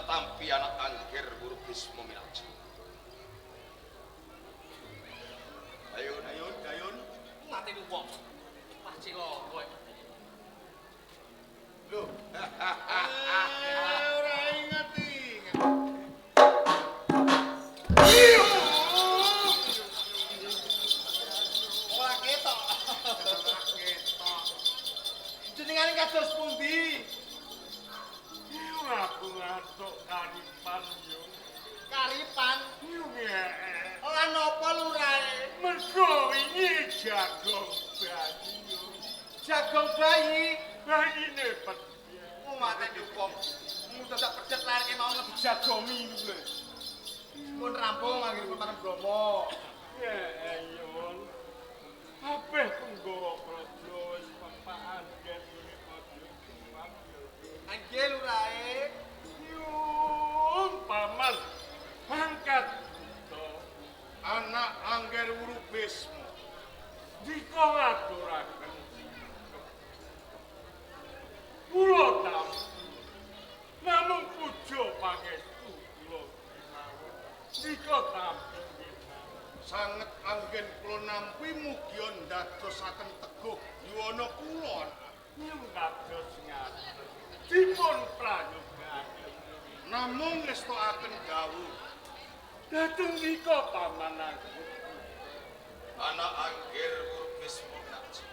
Tetampi anak Angger Wuru Bisma Minaji. Ayun, Dayun, dayun. Mateni wong. Wah cilaka. Lho. Ora inget inget. Ora ketok. Ora ketok. Jenengane kados pundi? Yo aku ngantuk karipan yo. Karipan. Yo ngek. Ora napa lurahe? Mergo wingi jagong bayi yo. Jagong bayi. Bayine pedhet. Oh, mateni wong. Mung dadak pedhet larike mau dijagongi niku lho. Pun rampung anggenipun marang Bromo. Ya ayo. Kabeh penggawa praja wis pepakan yen ngene padha demam yo. Nggih lurahe. Yo paman pangkat buta Anak Angger Wuru Bisma. dika ngaturaken kula tampi namung puja pangestu kula kemawon dika tampi Sanget anggen kula nampi mugi ndadosaken teguh yuwana kula. Nyung kados ngaten dipun prayogaken Namung ngestokaken dawuh. Dhateng dika paman aku anak Angger Wuru Bisma Minaji.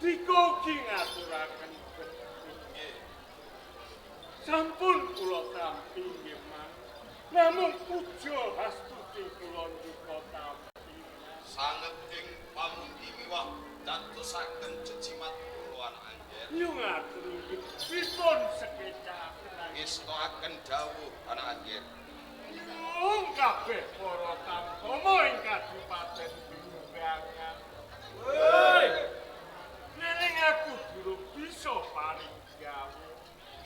Dika ugi ngaturaken bekti. Nggih. Sampun kula tampi nggih Mang. Namung puja hastuti kula ndika tampi. Sanget ing pamundi miwah dadosaken jejimat kula anak Angger. Nyung atur nggih dipun sekecaken. Ngestokaken dawuh anak Angger. Nyung kabeh para tamtama ing kadipaten Bimbangan. Hei. Nening aku durung bisa paring gawe.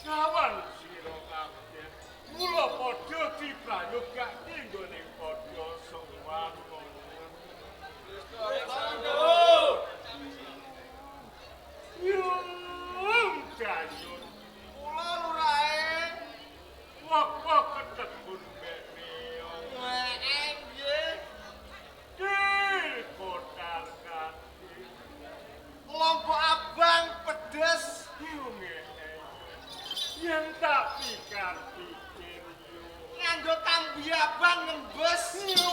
Kawan sira kabeh. Mula padha diprayogake nggone padha sowan wonten. Yung dayun Kula lurahe. wak-wak ketebun meong. Nggih, nggih. Kir kotar katir. Lombok abang pedes. Yung yen tak pikir pikir yo. Nganggo kambi abang ngembes. Yo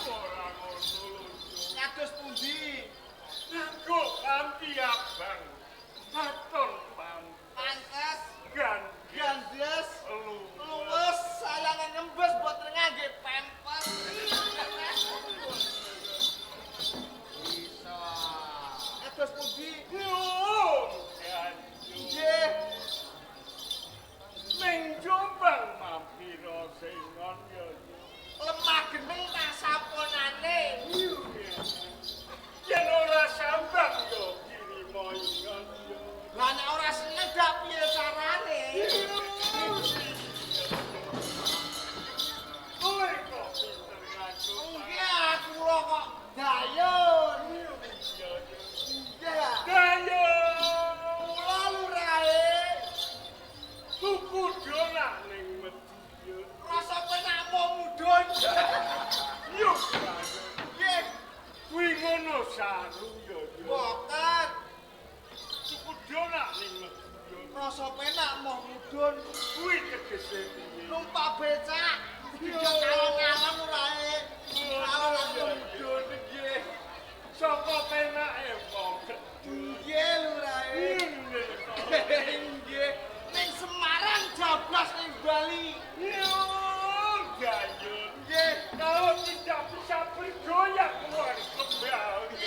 ora ngono lho. Kados pundi? Nganggo kambi abang. Katon pan Pantes gan gandes lu. luwes sayange ngembes boten ngangge pempes. Bisa. Kados pundi? Yung gan Nggih. Ning Jombang mampira sengon yo. Lemah geneng tak saponane. Yen ora sambang yo kirimo ingon yo. Lah nek ora seneng dak piye carane? Kowe kok pinter nganggo. Nggih aku lho kok dayun. Iya, Nggih. Dayo. Kula lurahe Tuku donak ning Madiun. rasa penak mau mudhun. Yo dayo. Nggih, Kuwi ngono saru yo yo. boten. Tuku donak ning Madiun. Rasa penak mau mudhun. Kuwi tegese piye? Numpak becak dijak alon-alon lurahe. Alon-alon mudhun nggih. Saka penake wong gedhe. Nggih lurahe. Nggih. Ning Semarang jablas ning Bali. Yo gayun. Nggih. Kalau tidak bisa bergoyang keluar kembali.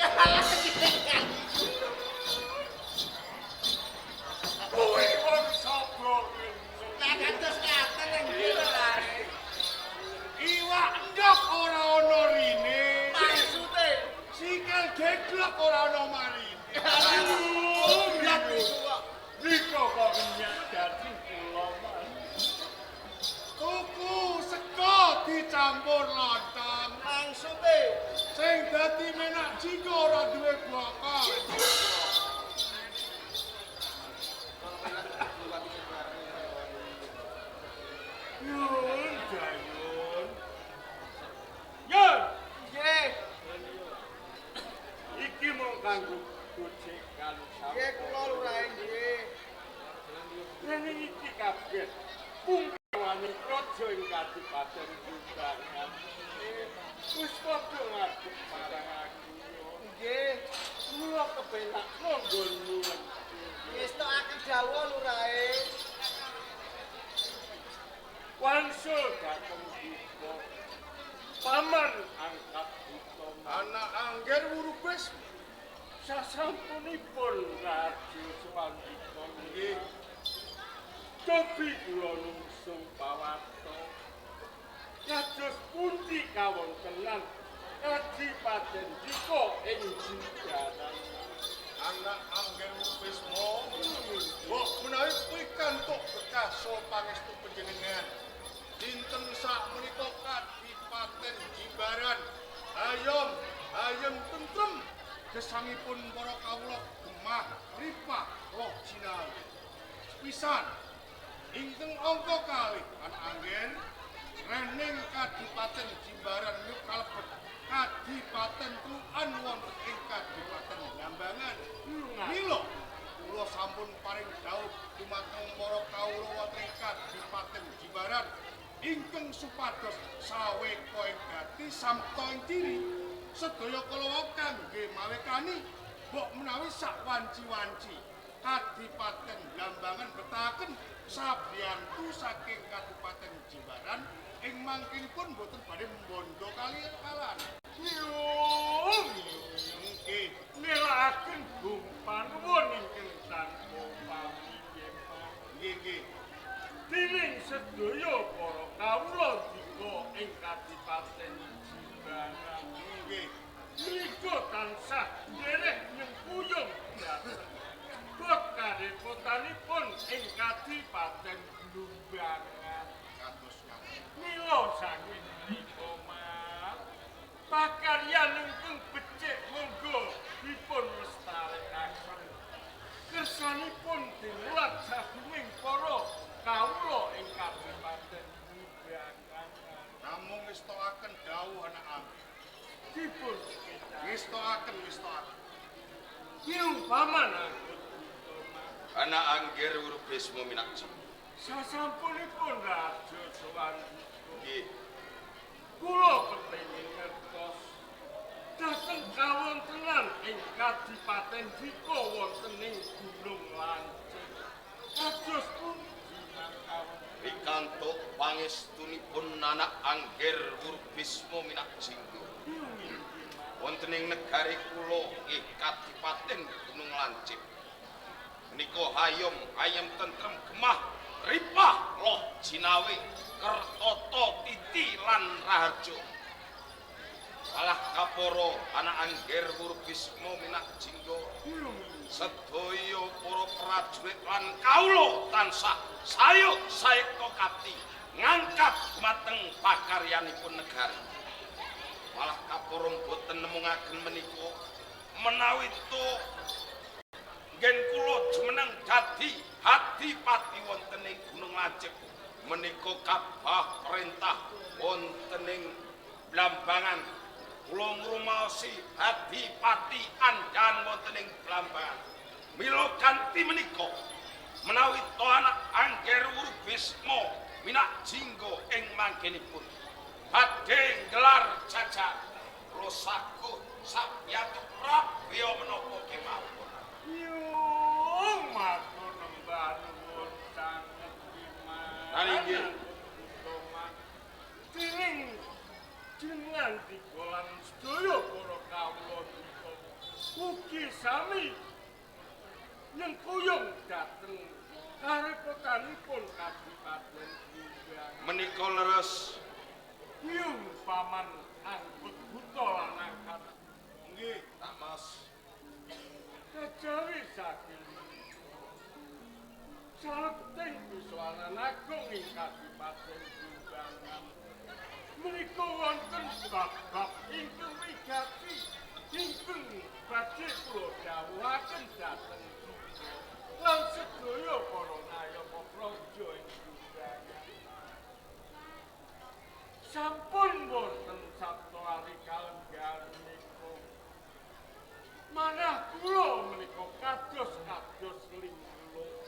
Kowe wong sapa ngene? Lah kados ngaten nggih lurahe. Iwak endhok ora ana rine. Maksude Sikil geglok ora ana marine. Aduh, biak niku kok. Niko kok minyak dadi kula man. Tuku sego dicampur lontong. Maksude Sing dadi menak jika ora duwe bokong. Gegojekan sampun. Nggih kula lurahe nggih. Nanging iki kabeh pungkawane praja ing Kadipaten Jumbangan. Wis padha ngadep marang aku. Nggih. Kula kepenak nggonmu. Ngestokaken dawuh lurahe. Wangsul dhateng kita. Paman angkat buta. Anak Angger Wurubis Sasampunipun Raja Swandika nggih. Cobi kula nungsung pawarta. Kados pundi kawontenan Kadipaten Dika ing Jimbaran. Anak Angger Wurubismo mbok menawi pikantuk berkah saha pangestu panjenengan. Dinten sakmenika Kadipaten Jimbaran ayom ayem tentrem gesangipun para kawula gemah ripah roh jinawi. Sepisan ingkang angka kalih anak Angger rening Kadipaten Jimbaran niku kalebet Kadipaten Klukan wonten ing Kadipaten Blambangan. Mila kula sampun paring dhawuh dumateng para kawula wonten ing Kadipaten Jimbaran ingkang supados saweka ing gati samta ing diri sedaya kala wau kangge mawekani mbok menawi sak wanci-wanci Kadipaten Blambangan betahaken sabiyantu saking Kadipaten Jimbaran ing mangkinipun boten badhe mbondo kaliyan kalan. Yung Nggih. nilakaken bung panuwun ingkang tanpa pamiyem. Nggih, nggih. Dening sedaya para kawula dika ing Kadipaten Jimbaran. Nggih. Menika tansah nderek nyengkuyung dhateng bab karepotanipun ing Kadipaten Blumbangan. Kados ngaten. Mila saking menika Mas, pakaryan ingkang becik monggo dipun lestarekaken. Kersanipun dimulat sagunging para kawula ing Kadipaten Blumbangan. Namung ngestokaken dawuh anak Angger. Dipun sekedhak. Ngestokaken, ngestokaken. Yung paman angkut buta Mas. Anak Angger Wurubismo minak jingga. Sasampunipun Raja Swandika, Nggih. kula kepengin ngertos dhateng kawontenan ing Kadipaten Dika wonten ing Gunung Lancip. Kados pundi mangkawonten? Pikantuk pangestunipun anak Angger Wurubismo minak jingga. Wonten ing negari kula nggih Kadipaten Gunung Lancip. Menika hayom ayem tentrem gemah ripah loh jinawe kertata titi lan raharja. Alah kapara anak Angger Wurubismo minak jingga sedaya para prajurit lan kawula tansah sayuk saekta kapti ngangkat dumateng pakaryanipun negari. Malah kapara boten nemungaken menika menawi to nggen kula jumeneng dadi adipati wonten ing Gunung Lancip menika kabah perintah wonten ing Blambangan. Kula ngrumaosi adipati andhan wonten ing Blambangan. Mila kanthi menika menawi to anak Angger Wurubismo minak jingga ing manggenipun badhe nggelar jajar kula saguh sabyatu prabya menapa kemawon. Yung matur nembah nuwun sanget Mas. Nani nggih. Dening jenengan dika lan sedaya para kawula dika ugi sami nyengkuyung dhateng karepotanipun Kadipaten Jimbaran. Menika leres Yung paman angkut buta lan angkat Nggih. tak Mas. kejawi saking menika. Salebeting Wiswanan Agung ing Kadipaten Jimbaran menika wonten bab-bab ingkang wigati ingkang badhe kula dawuhaken dhateng dika lan sedaya para nayaka praja ing Jimbaran. Sampun wonten sabta ari kalenggahan menika. Manah kula Kados-kados linglung.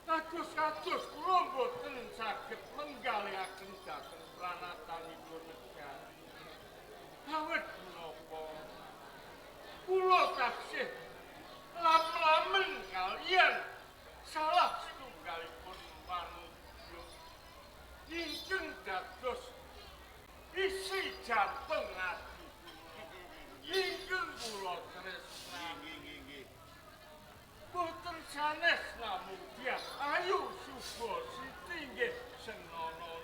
Kados-kados kula mboten saged menggalihaken dhateng pranatanipun negari. Awit menapa kula taksih lam-lamen kaliyan salah setunggalipun manungsa ingkang dados isi jantung ati ingkang kula tresnani. Boten sanes namung Dyah Ayu Suba Siti nggih Senana.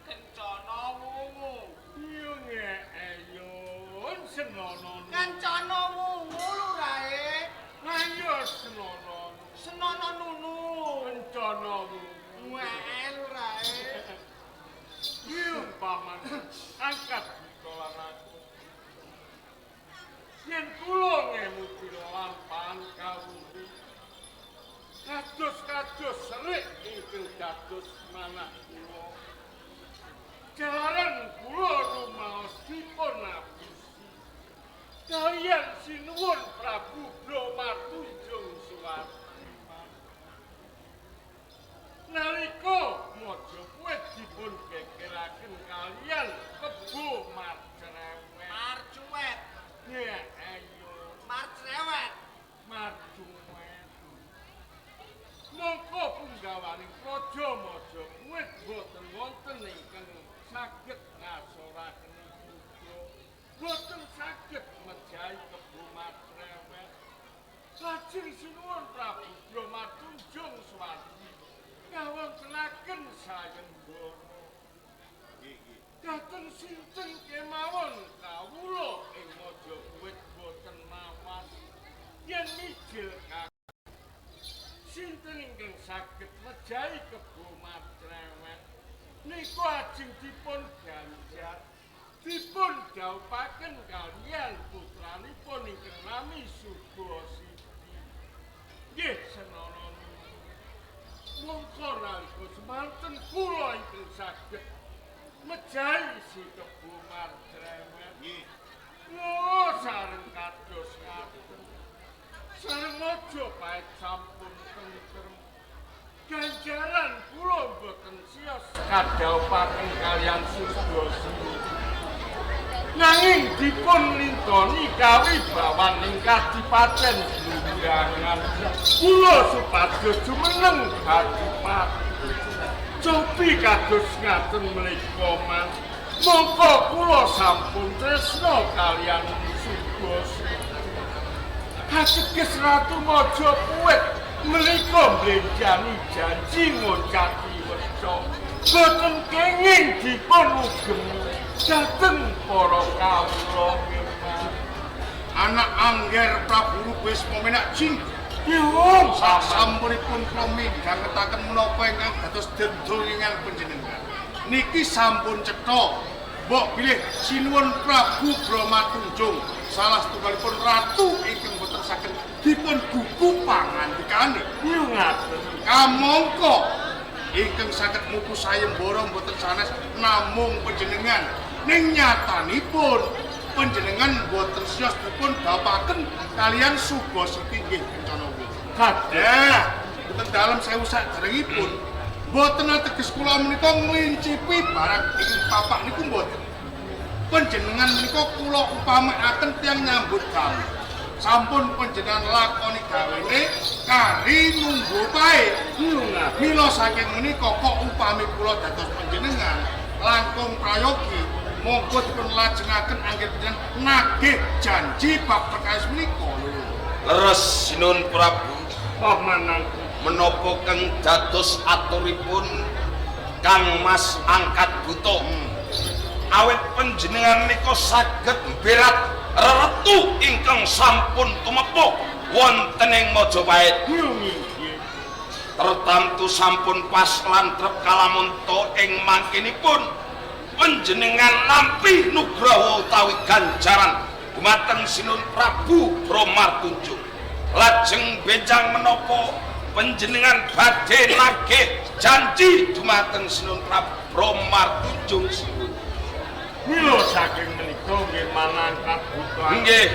Kencana wungu. Iya ngeyun Senana. Kencana wungu lurahe. Ayo Senana. Senana nunu. Kencana wungu. Weh lurahe. Iya paman angkat buta lan aku. Yen kula ngemuti lampahan kawuri kados-kados serik ingkang dados manah kula. Jalaran kula rumaos dipun abusi kaliyan sinuwun Prabu Brahmatunjung Suwardi. Nalika Majapahit dipun gegeraken kaliyan Kebo Marcerewet. Marcuwet. Ya ayo Marcerewet. Marcuwet. Mongko punggawaning praja Majapahit boten wonten ingkang saged ngasoraken yuda. Boten saged mejahi Kebo Marcerewet. Lajeng sinuwun Prabu Brahmatunjung Suwardi kawontenaken sayembara. Dhateng sinten kemawon kawula ing Majapahit boten mawas yen mijil sinten ingkang saged mejahi Kebo Marcerewet niku ajeng dipun ganjar dipun dhawuhaken kaliyan putranipun ingkang nami Suba Siti. Nggih Senana. Mongko nalika semanten kula ingkang saged mejahi si Kebo Marcerewet. Nggih. Oh, sareng kados ngaten. Sareng Majapahit sampun tentrem. Ganjaran kula mboten siyos kadhawuhaken kaliyan Suba Siti. Nanging dipun lintoni kawibawan ing kadipaten Blumbangan. Kula supados jumeneng adipati. Cobi kados ngaten menika man. Mongko kula sampun tresna kaliyan Suba Siti. Kateges Ratu Majapahit menika mblenjani janji ngoncati weca. Boten kenging dipun ugemi dhateng para kawula memang. Anak Angger Prabu Rubisma menak jing. Nyuwun Sasampunipun kula midhangetaken menapa ingkang dados dedongan panjenengan. Niki sampun cetha. Mbok bilih sinuwun Prabu Brahmatunjung salah setunggalipun ratu ingkang boten saged dipun gugu pangandikane. Nyuwun ngaten. Kamangka ingkang saged mutu sayembara boten sanes namung panjenengan. Ning nyatanipun panjenengan boten siyos dipun dhapaken kaliyan Suba Siti nggih Kencana Wungu. Kados Boten dalem sewu saderengipun boten ateges kula menika nglincipi barang ing papak niku mboten. Panjenengan menika kula upamakaken tiyang nyambut gawe. Sampun panjenengan lakoni gawene kari nunggu pae. Nyuwun ngaten. Mila saking menika kok upami kula dados panjenengan langkung prayogi monggo dipun lajengaken angger panjenengan nagih janji bab perkawis menika lho. Leres Sinun Prabu Pamananku menapa keng dados aturipun Kang Mas Angkat Buta. Awit panjenengan nika saged mberat reretu ingkang sampun tumepuh wonten ing Majapahit. Nyuwun inggih. Tertamtu sampun pas lan trep kalamunta ing mangkinipun panjenengan nampi nugraha utawi ganjaran dumateng Sinun Prabu Brahmatunjung. Lajeng benjang menapa panjenengan badhe nagih janji dumateng Sinun Prabu Brahmatunjung Sinun. Mila saking menika nggih manangkat buta. Nggih.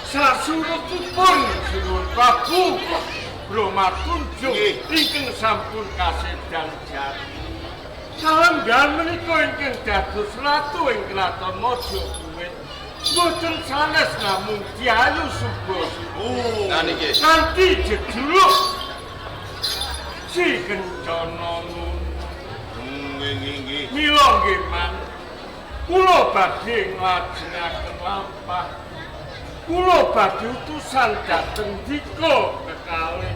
Sasurutipun Sinuwun Prabu Brahma Tunjung ingkang sampun kasedan jati. Kalenggahan menika ingkang dados ratu ing Kraton Majapahit boten sanes namung Ki Ayu Subasita. Oh. Nah niki. Kanthi jejuluk Si Kencana Nunu. Nggih nggih nggih. Mila nggih man, kula badhe nglajengaken lampah. Kula badhe utusan dhateng dika kekalih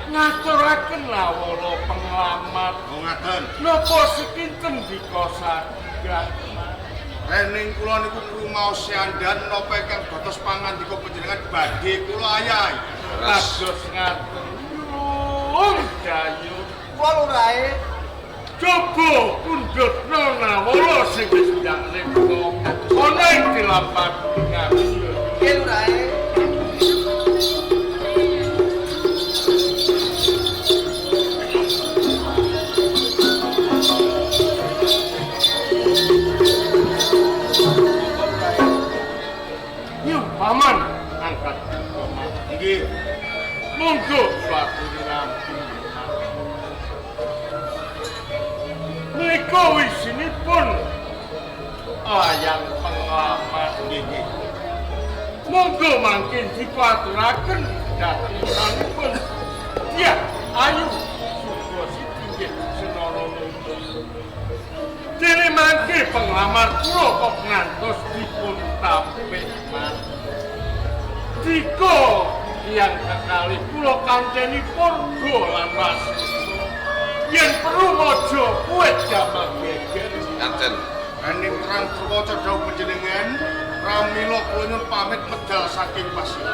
ngaturaken lawara penglamat. Oh ngaten. Napa sekinten dika saged? Rening kula niku krumaos seandhan napa ingkang dados pangandika panjenengan badhe kula ayahi. Kados ngaten. Yung dayu. Kula lurahe. Coba pundhutna nawara sing wis ndak ripta. Ana ing dilampah nggih. Nggih lurahe. Yung paman angkat. Nggih. Monggo aturi rampi. Menika wisinipun layang penglamat. Nggih nggih. Monggo mangkin dipaturaken dhatengipun Dyah Ayu Subasiti nggih Senara Nunung. Dene mangke penglamar kula kok ngantos dipun tampik man. Dika tiyang kekalih kula kanceni purga lan wasesa. Yen perlu Majapahit damel geger. Ngaten. Rening terang truwaca dawuh panjenengan, pramila kula nyuwun pamit medal saking pasir.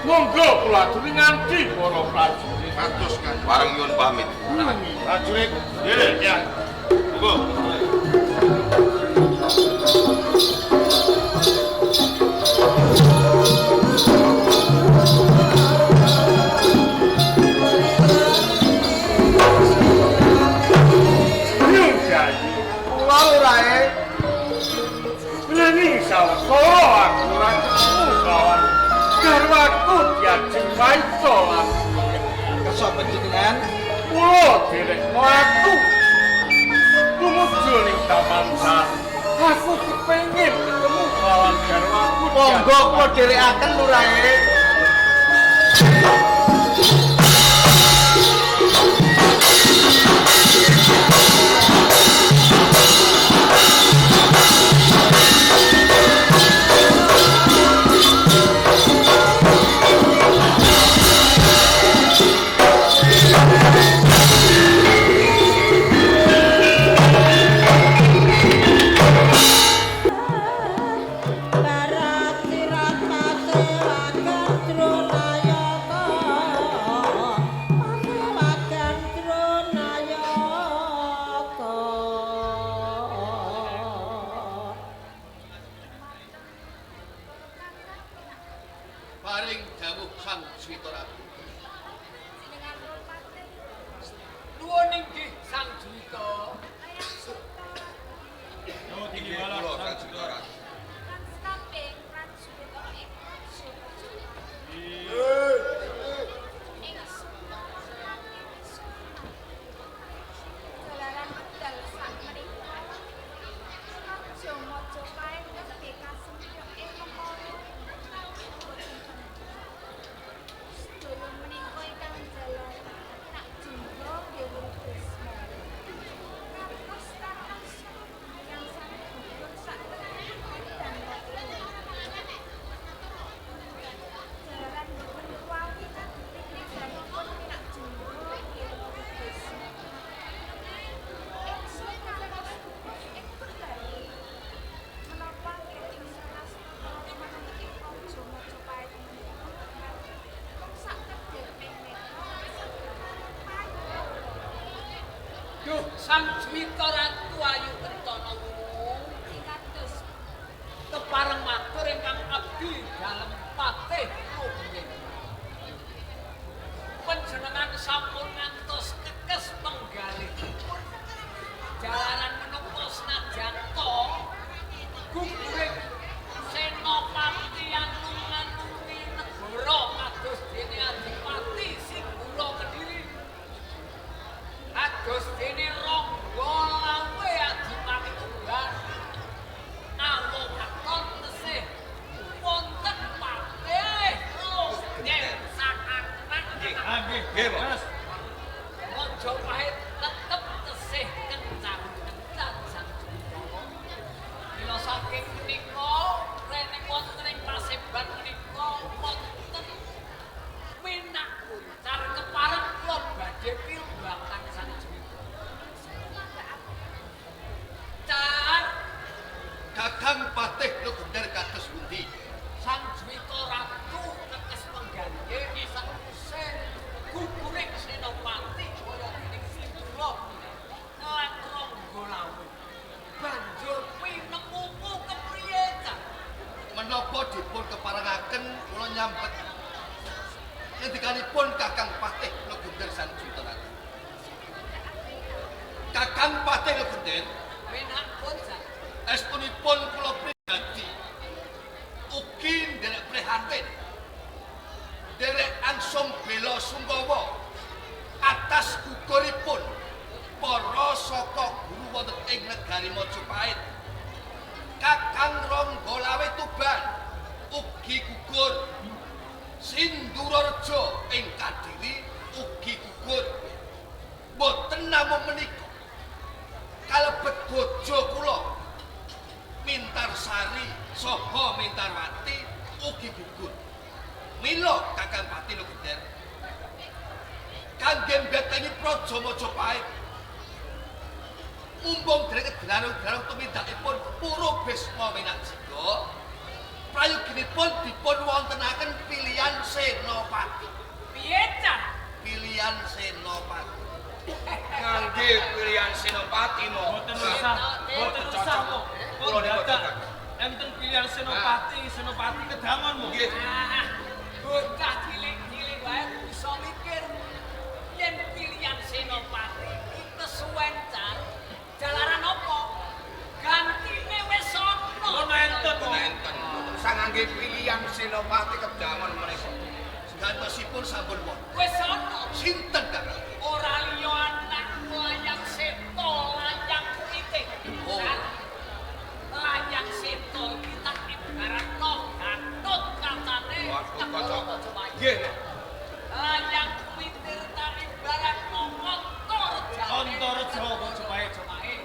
Monggo kula aturi nganti para prajurit. Kados kan. Bareng nyuwun pamit. Prajurit. Nggih, ya. Monggo. Yung jayu. Kula lurahe. Rening sawetara aku ora ketemu kawan garwaku diajeng waisa lan Kersa panjenengan. Kula derek mlaku tumuju ning Taman Sari. Aku kepengin ketemu kawan garwaku. Monggo kula dherekaken lurahe. Paring dawuh Sang Juwita Ratu. Nuwun inggih Sang Juwita. Inggih kula Sang Juwita Ratu. Duh Sang Juwita Ratu Ayu Kencana Wungu kepareng matur ingkang abdi dalem patih Rumiyin. Panjenengan sampun ngantos kekes penggalihipun jalaran menapa senajan to guguring senopati anu nganuni Nggih, Pak. Mas, Majapahit tetep tesih kencan-kencan Sang Juwita. Mila saking menika rene wonten ing paseban menika wonten minak kuncar kepareng kula badhe pirembakan Sang Juwita. Car Kakang Patih Logender kados pundi? Sang Juwita Ratu tekes mengganti sakwise guguring Senopati kaya dening Sindura lan Rangga Lawe. Banjur pinemumu kepriye, Cak? Menapa dipun keparengaken kula nyambet ngendikanipun Kakang Patih Logender Sang Juwita Ratu. Kakang Patih Logender Penak pun, Cak. estunipun kula pribadi ugi nderek prihatin, nderek angsung bela sungkawa atas guguripun para saka guru wonten ing negari Majapahit. Kakang Rangga Lawe Tuban ugi gugur, Sindurareja ing Kadiri ugi gugur. Boten namung menika, kalebet bojo kula Mintarsari saha Mintarwati ugi gugur. Mila Kakang Patih Logender kangge mbetengi praja Majapahit mumpung derek kedrarung-drarung tumindakipun Pura Bisma Minakjingga, prayoginipun dipun wontenaken pilihan senopati. Piye, Cak? Pilihan senopati. Kangge pilihan senopati mo. Mboten usah, mboten usah kok. Kula niku Dadak enten pilihan senopati, senopati kedangon mo. Nggih. Ah, bocah cilik-cilik wae bisa mikir yen pilihan senopati iki kesuwen, Cak. Jalaran apa? Gantine wis ana. Pun enten mo. Enten. Mboten usah ngangge pilihan senopati kedangon menika. Gantosipun sampun wonten. Wis ana. Sinten Kakang? Ora liya anak layang seta layang kuwite. Oh. Cak. Layang seta iki tak ibaratno Gatut kacane Waduh, negara kaca. Majapahit. Nggih. Layang kuwitir tak ibaratno Antarajane. Antareja Majapahit. Majapahit.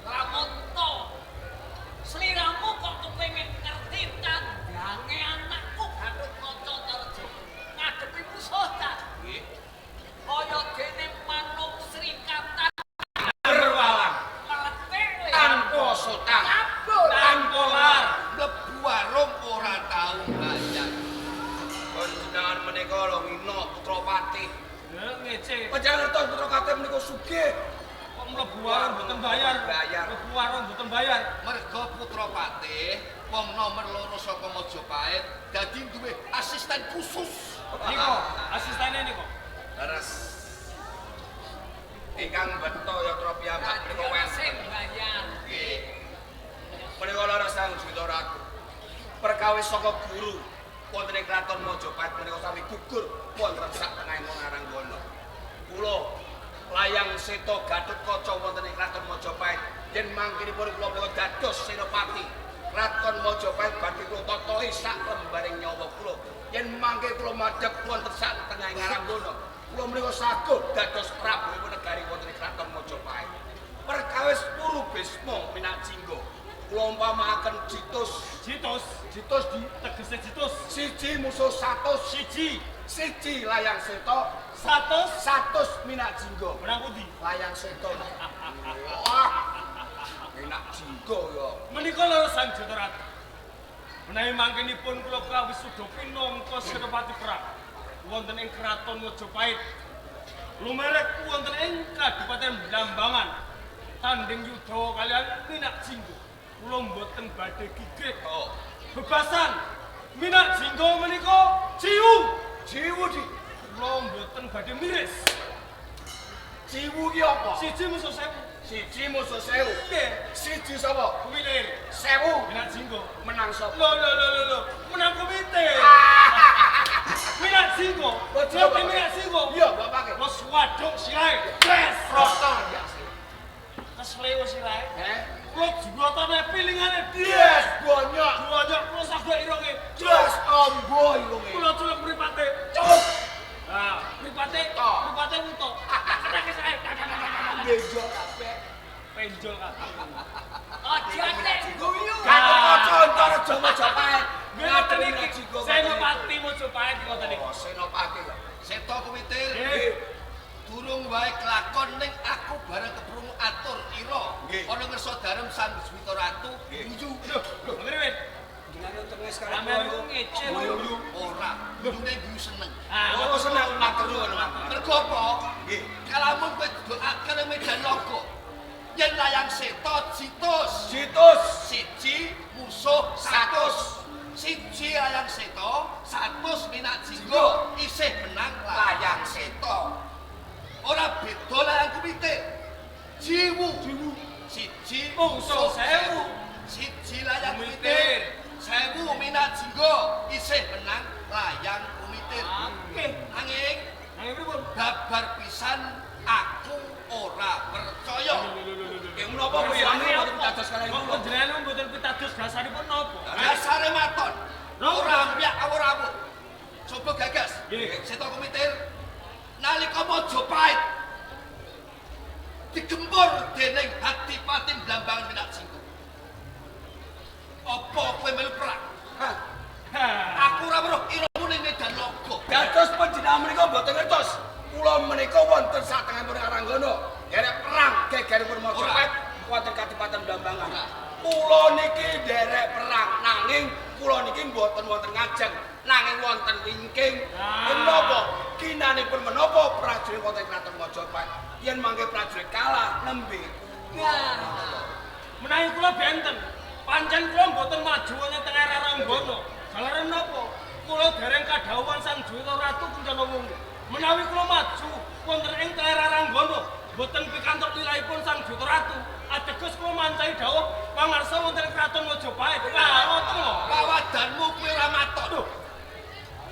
Lamonto. Sliramu kok kepengin ngerti tandange anakku Gatotkaca Antareja ngadepi musuh, Cak. Nggih. Kaya dene manuk srikatan Berwalang meletik le. tanpa sotang. Kabur. Tanpa lar. Mlebu warung ora tau bayar. Panjenengan menika lho ngina putra patih. Ya ngece. Panjenengan ngertos putra patih menika sugih. Kok mlebu warung mboten bayar. Bayar. Mlebu warung mboten bayar. Merga putra patih wong nomor loro saka Majapahit dadi duwe asisten khusus. Niko, asistene niko. Leres. Ingkang beto yatra piyambak menika Dadi sing wonten. bayar. Nggih. Menika leres Sang Juwita Ratu. Perkawis saka guru wonten ing kraton Majapahit menika sami gugur wonten sak tengahing Aranggana. Kula layang seta Gatotkaca wonten ing kraton Majapahit yen mangkinipun kula menika dados senopati kraton Majapahit badhe kula tatahi sak lembaring nyawa kula. Yen mangke kula madhep wonten sak tengahing Aranggana, kula menika saguh dados prabu negari wonten ing kraton Majapahit. Perkawis Puru Bisma Minakjingga kula umpamaaken jitus. Jitus, Jitus di tegese jitus. siji musuh 100, Siji, siji layang seta 100, 100 Minakjingga. menang pundi? Layang seta. Wah, Minakjingga ya. Menika leres Sang Juwita Ratu. Menawi mangkenipun kula kawis suda pinangka senopati perang wonten ing kraton Majapahit. Lumerek wonten ing Kadipaten Blambangan. Tanding yuda kalian Minakjingga. Kula mboten badhe gigih. Oh, Bebasan Minakjingga menika jiwu. jiwu di Kula mboten badhe miris. jiwu ki apa? Siji musuh sewu. Siji musuh 1000. Nggih, Siji sapa? kumitir 1000 Minakjingga. menang sapa? Lho lho lho lho lho, menang komite. Minakjingga. Bojo, Ngerti Minakjingga? Iya, bapake. Wes waduk sirahe. Wes Protol ya sih. kesleo sirahe. Heh. Kula juwatane pilingane Yes, dies. bonyok. Bonyok kula sagek irunge. Jos ombo irunge. Kula culuk mripate. Cuk. Nah, mripate Mripate, mripate wuta. Ketake sae. Benjol kabeh. Penjol kabeh. Aja nek guyu. Gatotkaca Antareja Majapahit. Ngoten iki. Senopati Majapahit ngoten iki. Oh, Senopati. Seta Kumitir. Durung wae kelakon ning aku bareng keprungu atur ira. Ana ngersa dalem Sang Juwita Ratu guyu. Lho, lho, ngene. Jenenge utenge sekarang Sampeyan ku ngece guyu ora. Guyune guyu seneng. Oh, seneng matur nuwun. Mergo apa? Nggih. Kalamun kowe didokake ning medan laga. Yen layang seta jitus. Jitus siji musuh 100. Siji layang seta 100 minak jinggo isih menang layang seta. Ora beda layang Kumitir. Jiwu. Jiwu. Siji musuh 1000. Siji layang Kumitir. 1000 minak jinggo isih menang layang Kumitir. Oke. Nanging nanging pripun? Babar pisan aku ora percaya. Nggih menapa kowe ya mboten pitados kaliyan kula. Panjenengan mboten pitados dasaripun napa? Dasare maton. Ora ampyak awur-awur. Coba gagas. Nggih. Seta Kumitir. Nalika Majapahit digempur dening Adipati Blambangan Minak Jinggo. Apa kowe melu perang? Aku ora weruh iramu ning medan laga. Dados panjenengan menika mboten ngertos. Kula menika wonten satengahipun Aranggana. Nderek perang gegeripun Majapahit wonten Kadipaten Blambangan. Kula niki nderek perang nanging kula niki mboten wonten ngajeng, nanging wonten wingking. Menapa kinanipun menapa prajurit wonten Kraton Majapahit yen mangke prajurit kalah nembe kula. Menawi kula benten. Pancen kula mboten maju wonten tengah Aranggana. Jalaran napa? Kula dereng kadhawuhan Sang Juwita Ratu Kencana Wungu. Menawi kula maju wonten ing tengah Aranggana, mboten pikantuk lilahipun Sang Juwita Ratu. Ateges kula mancahi dawuh pangarsa wonten Kraton Majapahit. Lah ngoten lho. Pawadanmu kuwi ora maton.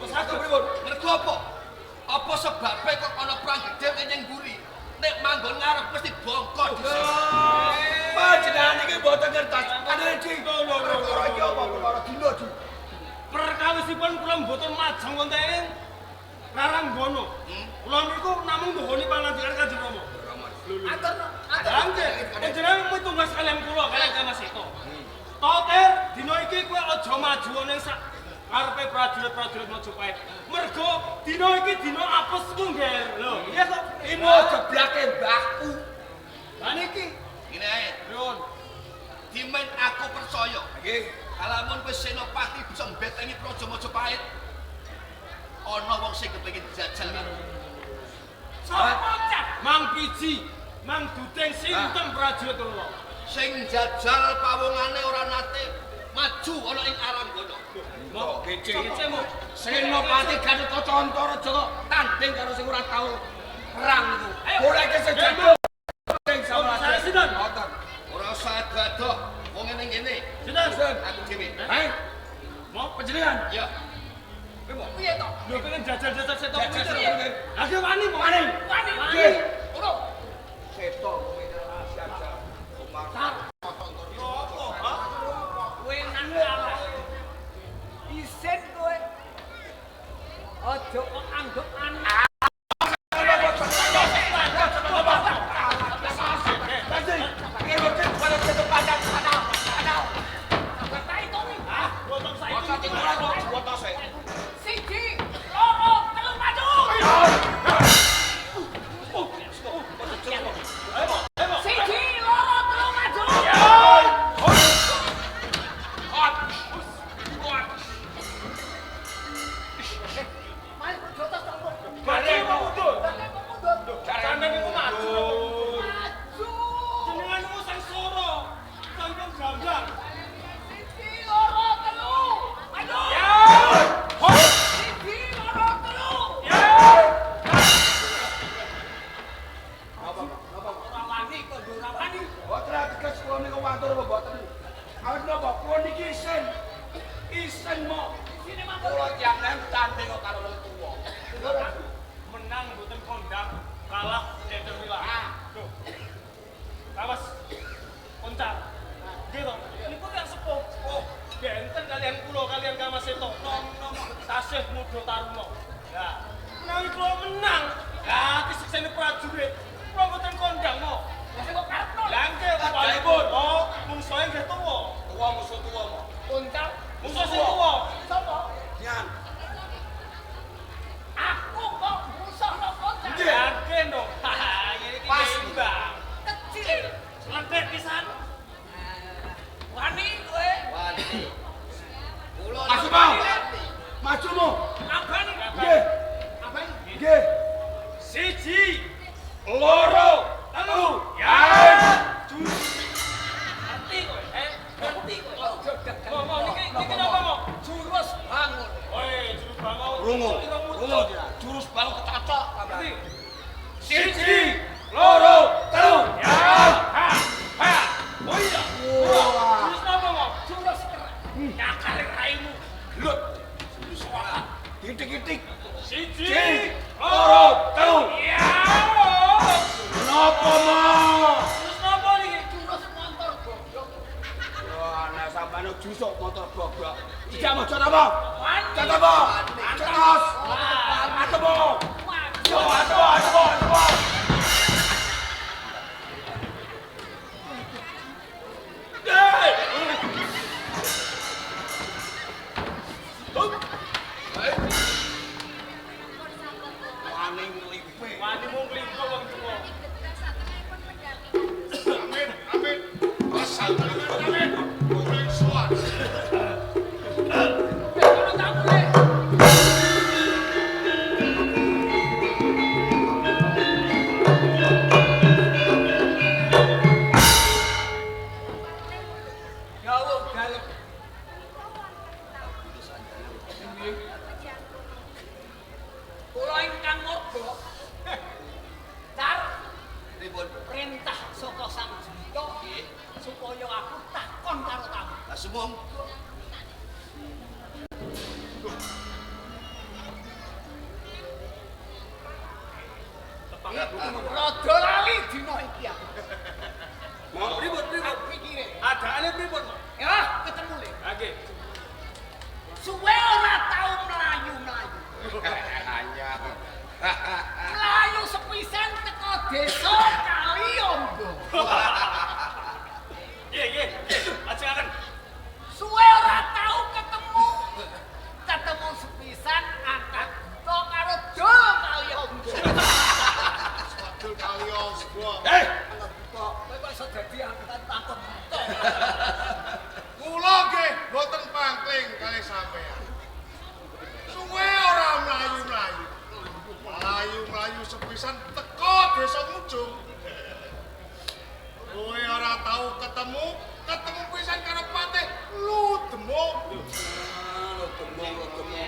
Wis saged pripun? Mergo apa? Apa sebabe kok ana perang gedhe ning mburi? Nek manggon ngarep mesti bongko dhisik. Panjenengan iki mboten ngertos. Kandhane di perkara iki apa perkara dina di. Perkawisipun kula mboten majeng wonten ing Raranggana. Kula niku namung nuhuni pangandikan Kanjeng Rama. Atur, atur. Nggih, panjenengan mitunggas kaliyan kula kaliyan Kang Seta. Toter dina iki kowe aja maju ning sak karepe prajurit-prajurit Majapahit. Mergo dina iki dina apesku, Ngger. Lho, iya kok. Imo geblake mbahku. Lah niki Ngene ae. Pripun? Dimen aku percaya. Nggih. Kalamun kowe Senopati bisa mbetengi Praja Majapahit. Ana wong sing kepengin jajal karo. Sapa cah? Mang Piji, Mang Dudeng sinten prajurit kula? Sing jajal pawongane ora nate maju ana ing Aranggana. Kok gece. Gece mo. Senopati Gatotkaca Antareja kok tanding karo sing ora tau perang niku. Goleke sing jago. Sing Saya sinten? Ngoten. Ora usah ado-ado, wong ning kene. Sinten? Aku dhewe. Heh, Mo panjenengan. Ya, Kowe mau Piye to? lho pengen jajal-jajal seto Jajal kuwi. seto. Lah ki wani mo. Wani. Wani. Nggih. Ora. Seto kowe jajal. Omar. Kowe nang kalah. Isin kowe. Aja kok anggep anak. Siji, loro, telu maju. Siji, loro, telu maju. Mari jotos to, Mbok. Maju apa mundur? Lah kok mundur? Sampeyan niku maju. Maju. Jenengan niku sang sora. Sampun gamblang. Siji, loro, telu. Maju. Siji, loro, telu. Ora wani kok ora wani. Boten ateges kula niku watur apa boten. Awit napa kula niki isin. Isin mok. Isine mangkok. Kula tiyang nem tanding kok karo wong tuwa. Menang mboten kondang, kalah cedek wilah. Lho. Awas. Koncar. Nggih to. Niku tiyang sepuh. Oh, benten kalian kula kalian Kang Mas Seto. Nom-nom tasih muda taruna. Lah, menawi kula menang, Lah keseksene prajurit. Kula mboten kondang mo. Lah sing kok karepno. Lah nggih Kadhaipun. Oh, mungsuhe nggih tuwa. Tuwa musuh tuwa mo. Koncal. Musuh sing tuwa. Sapa? Nyan. Aku kok musuhno koncal. Nggih. Lah nggih no. Haha, iki Pas. imbang. Kecil. Ledek pisan. Wani kowe. Wani. Kula Maju, Bang. Maju mo. Abang. Nggih. Abang. Nggih. 1, 2, 3. Ya. Ngerti kowe, eh? Ngerti kowe. Mo, niki niki napa mo? Jurus bangun. Oi, jurus bangun. Rungu. Rungu dia. Jurus bangun kecocok. Ngerti. 1, 2, 3. Ya. Ha. Ha. Oh iya. Wah. Jurus napa mo? Jurus keras. Nyakar raimu. Gelut. Titik-titik. 1, 2, 3. Ya. Napa mo? Jurus napa niki? Jurus motor goblok. Wah, nek sampeyan jusuk motor goblok. Tidak mau jot apa? Wani. Jot apa? Cetos. Atau mo? Yo, atau atau atau. Hey! Wani nglimpe. Wani mung nglimpe wong tuwa. Amin, amin. Asal amin, amin. Kurang sowan. Kono tamu le. Dawuh dalem. Kula ingkang murba. Car Pripun? perintah saka Sang Juwita supaya aku takon karo tamu. Lah sumangga. Rada lali dina iki aku. Mau Pripun, pripun? Pikire. Adane pripun, Mo? Ya, ketemu le. Ha nggih. Suwe ora tau mlayu-mlayu. Anyar. Mlayu sepisan teko desa Kaliombo. Nggih, nggih. Ajengaken. Suwe ora tau ketemu. Ketemu sepisan angkat buta karo Dul Kaliombo. Dul Kaliombo. Eh, Angkat buta, kowe kok iso dadi angkat takon buta. Kula nggih mboten pangkling kalih sampeyan. Suwe ora mlayu-mlayu. Mlayu-mlayu sepisan teko desa Ngujung. Kowe ora tau ketemu, ketemu pisan karo Patih Ludemo. Ludemo, Ludemo.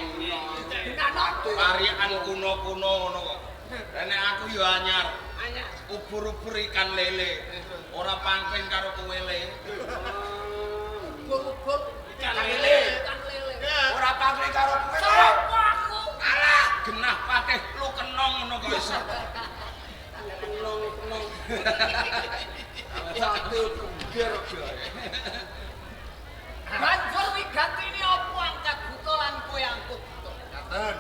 Dinano. Tarian kuno-kuno ngono kok. Lah nek aku yo anyar. Anyar. Ubur-ubur ikan lele. Ora pangkling karo kowe le. Ubur-ubur ikan lele. Ikan lele. Ora pangkling karo kowe le. Sopo aku? Alah, genah Patih lu kenong ngono kok iso. Kenong kenong. Satu geger. Banjur wigatine apa angkat buta lan kowe angkut buta? Ngaten.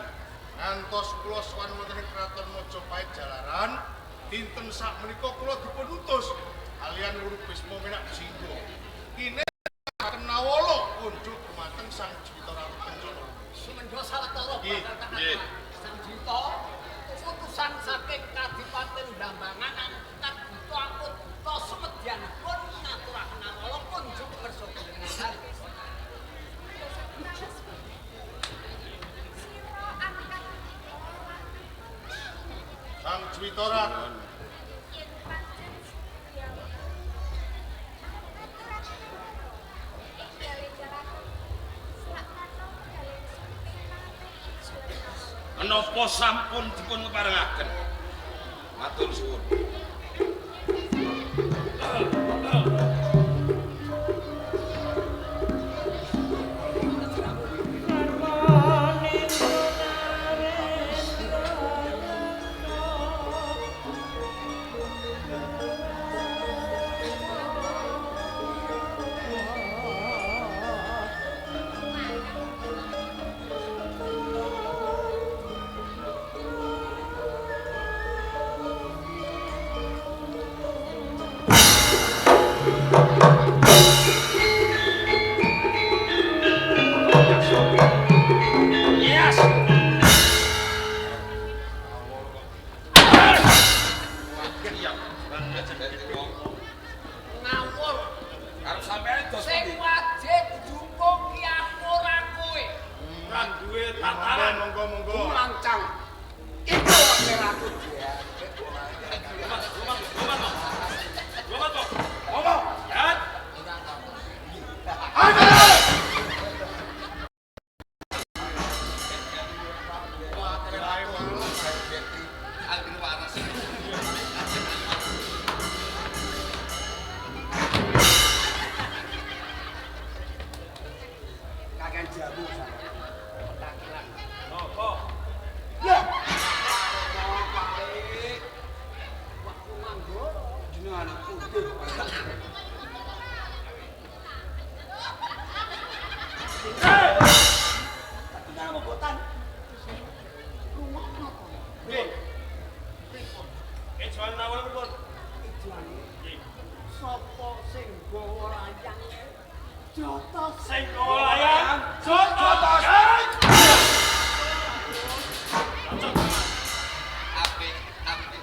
Ngantos kula sowan wonten ing Kraton Majapahit Jalaran, dinten sakmenika kula dipun utus kaliyan Guru Bisma Menak Jinggo. Kine Kenawala kunjuk dumateng Sang Juwita Ratu Kencana. Sumendha sawetara Nggih, bakal nggih. Sang Juwita utusan saking Kadipaten Blambangan angkat buta angkut buta sumedyanipun ngaturaken nawala kunjuk kersa panjenengan. Sang Juwita Ratu. Menapa sampun dipun keparengaken? Matur suwun. Yes. Ngawur. Arep sampean dos Sing pundi? wajib jungkung ki aku ora kowe. Ora duwe tatanan. Monggo monggo. Lancang. Iku wae ratu dia. Lumat kok. Ngomong. Ya. Anggere waras. Kakean jamu sampean. Napa? Lah. Jenengane putih. Ketinggalan apa botan? Rungokno to. Nggih. Jual nawal pripun? Tujuane Nggih. sapa sing gawa layang? Jotos. Sing gawa layang jotos. Apik, apik,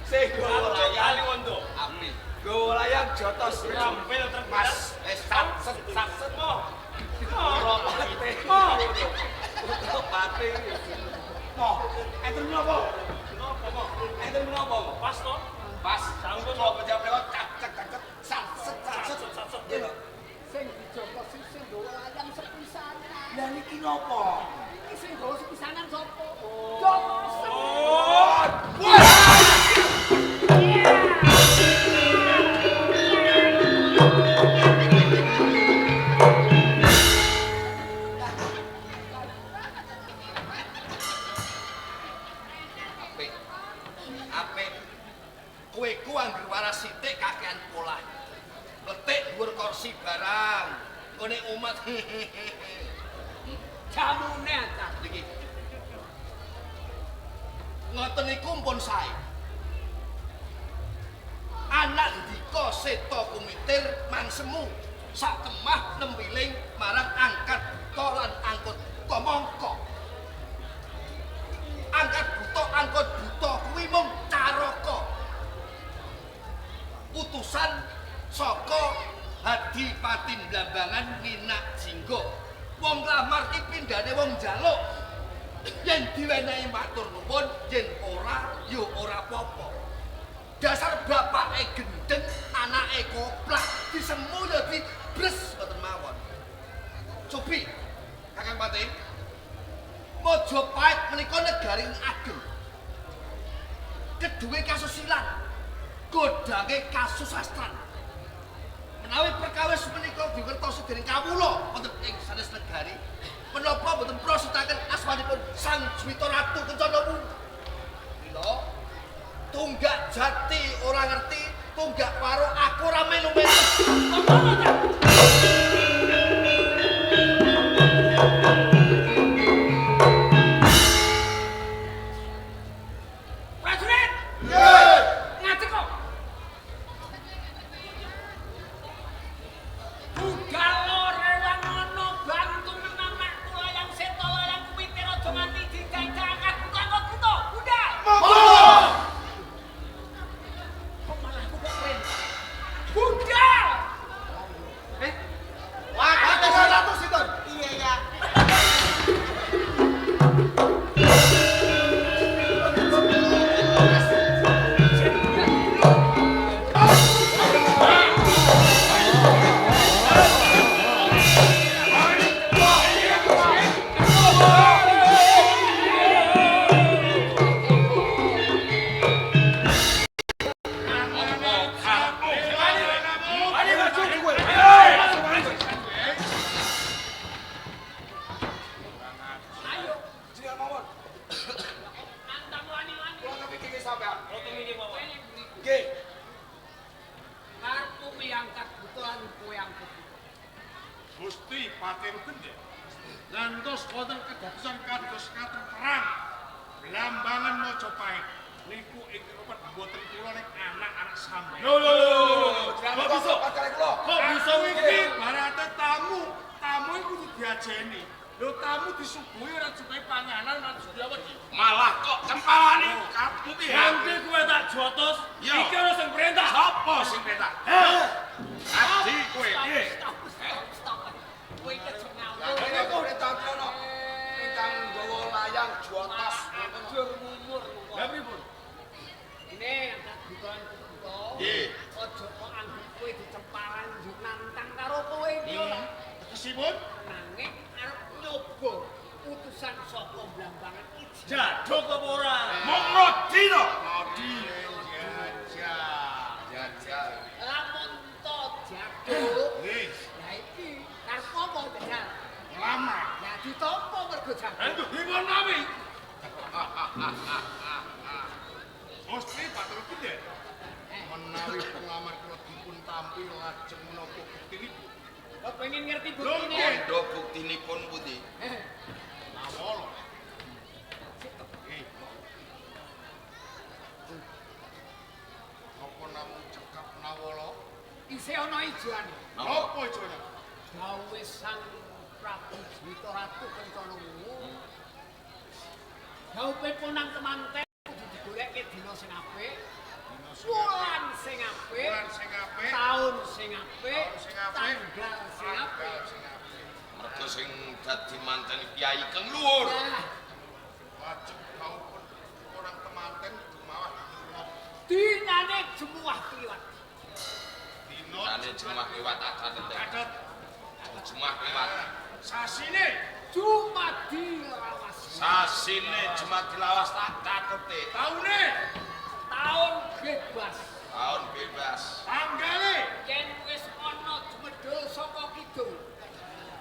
Sing gawa layang, Aliwondo. apik. gawa layang jotos. Rampil Mas, terberat. sat set sat set. Mo. Pate. Mo. Pate. Mo, enten menapa? Napa mo? Enten menapa? Pas to? Pas. Sampun. Kula pejabel cak cak cak cak sat set sat set. Sat sat. Nggih lho. Sing dijotos sing gawa layang sepisanan. Lah niki napa? Iki sing gawa sepisanan sapa? Jotos. Oh. Apik. Apik. Kowe ku anggere waras sithik kakean polah. Mletik dhuwur kursi barang. Ngene umat. Jamune acah. Niki. Ngoten niku pun sae. Anak ndika seta kumitir mangsemu sak kemah nempiling marang angkat buta lan angkut buta mongko. Angkat buta angkut buta kuwi mung caraka. Utusan saka Hadipati Blambangan Minak Jinggo. Wong lamar ki pindhane wong njaluk. Yen diwenehi matur nuwun, yen ora ya ora apa-apa. Dasar bapake gendeng, anake koplak, disemu ya dibres ngoten mawon. Cobi, Kakang Patih. Majapahit menika negari ageng. Keduwe kasusilan, godhange kasusastran. Menawi perkawis menika diwertosi dening kawula wonten ing sanes negari, menapa boten prosetaken asmanipun Sang Juwita Ratu Kencana Wungu. Mila tunggak jati ora ngerti, tunggak waro aku ora melu-melu. Ngono ta? Prajurit! Nggih. Ngadeg kok. Budal rewang ana bantu menamak layang seta layang kumitir aja nganti dijajah angkat buta angkat buta. Budal. Monggo. Kok malah aku kok perintah. Budal. Wah, ratu sinten? Iya ya. Ayo. Jenengan mawon. Nantang wani-wani. Kula kepikir sampean. Boten iki mawon. Nggih. Karepmu kuwi angkat buta lan kowe angkat buta. Gusti Patih Gendeng. Ngantos wonten kedadosan kados ngaten perang Blambangan Majapahit. Niku ingkang ruwet mboten kula nek anak-anak sampeyan. Lho lho lho. Kok bisa? Kok bisa iki barate tamu, tamu iku kudu diajeni. Lho tamu disuguhi ora cukup panganan, ora disuguhi apa iki? Malah kok cempalane karepmu piye? Nanti kowe tak jotos, iki ana sing perintah. Sapa sing perintah? Adi kowe piye? Stop, stop, stop. Kowe iki aja ngawur. Lah kene kok ditakoni ingkang nggawa layang jotos ajur mumur. Lah pripun? Ini angkat butuhan buta. Nggih. Aja kok anggep kowe dicemparan njuk nantang karo kowe iki ora. Tegesipun Nanging arep nyoba utusan saka Blambangan iki. Jaduk apa ora? Mung ngodi to. Ngodi jajal. Jajal. Lamun to jaduk. Nggih. Lah iki karep apa jajal? Nglamar. Lah ditampa mergo jaduk. Aduh, pripun nami? Mesti batur piye? Menawi penglamar kula dipun tampi lajeng menapa buktinipun? Kok pengen ngerti Lho, buktine? Kandha buktinipun pundi? Nawala. Nggih. Apa namung cekap nawala? Isih ana ijoane. Napa ijone? Dawuhe Sang Prabu Juwita Ratu Kencana Wungu. Dawuhe ponang temanten kudu digolekke dina sing apik, wulan sing apik, Wulan sing apik, taun sing apik, Taun sing apik, tanggal sing apik. tanggal sing apik. Mergo sing dadi manten kyai keng luhur. Nah, Lajeng dawuhipun orang temanten dumawah dina dinane jemuah kliwat. dina Dane jemah kliwat tak catet. catet Jemah kliwat. sasine Jumadi lawas. Sasine jemah dilawas tak catete. taune Taun bebas. Tahun bebas. tanggale Yen wis ana jumedhul saka kidul,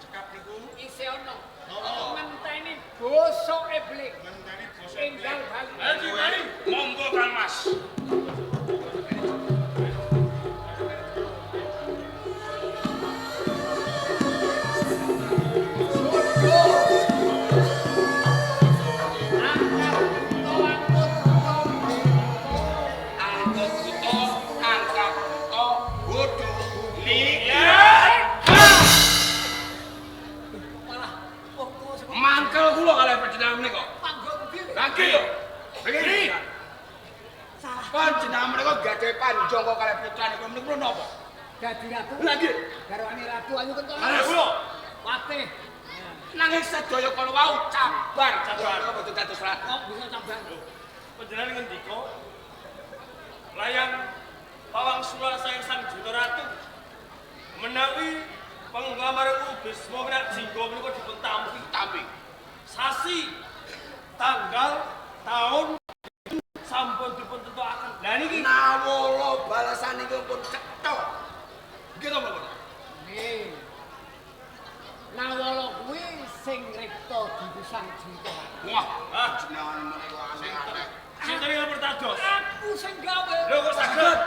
cekap niku isih ana. Napa? Ngenteni bosoke blik. ngenteni basa Enggal bali. Ayo mari. Monggo Kang Mas. Angkat buta, angkat buta, bodho. Niki. Malah wong tuwa sing Mangkel kula kalih panjenengan menika. panggon ndi? Lagi yo. Begini. Salah. Panjenengan menika gadhahi panjangka kalih putranipun menika napa? Dadi ratu. Lagi. Garwane ratu ayu kencana. Kalih kula. Watih. Nanging sedaya kala wau cabar, cabar boten dados ratu. Kok bisa cabar? Panjenengan ngendika layang pawang sula saking Sang Juwita Ratu menawi penglamar Bisma Minak Jingga menika dipun tampi Tampi. sasi tanggal tahun sampun dipun tentokaken. Lah niki Nawala balasanipun pun cetha. Nggih to mboten? Nggih. Nawala kuwi sing rekta dudu Sang Juwita Ratu. Wah, jenengan menika aneh-aneh. Sinten ingkang pertados? Aku sing gawe. Lho kok saged?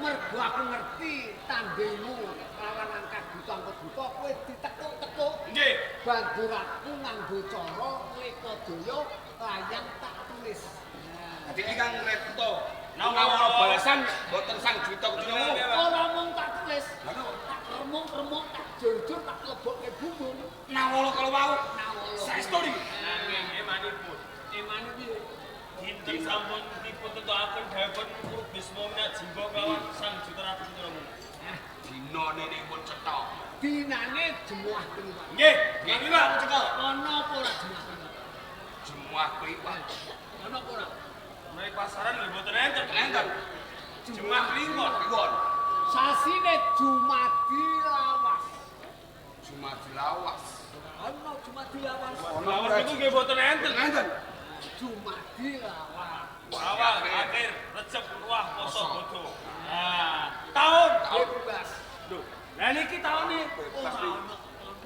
Mergo aku ngerti tandemu lawan angkat buta angkat buta kowe ditekuk-tekuk. Nggih. Banjur aku nganggo cara nglekodaya layang tak tulis. Nah, Dadi ingkang rekta nawala balasan boten Sang Juwita Kencana. Ora mung tak tulis, tak remuk-remuk, tak jur-jur, tak lebokke bumbu. Nawala kala wau Nawala. saestu niki. Nanging emanipun Emane piye? dinten sampun dipun tentokaken dawuhipun Guru Bisma Minak Jingga kelawan Sang Juwita Ratu Kencana Wungu. Dinane pun cetha. Dinane jemuah kliwat. Nggih, nggih Pak cekal. Ana apa ora jemuah kliwat? Jemuah kliwat. Ana apa ora? Menawi pasaran nggih mboten enten. Enten. Jemuah kliwon. Kliwon. Sasine Jumadi lawas. Jumadi lawas. Ana Jumadi lawas. Lawas niku nggih mboten enten. Enten. Jumadi lawas. Awal akhir Recep Ruah Poso Bodho. Nah, taun Bebas. Lho, lah niki taune. Ora ana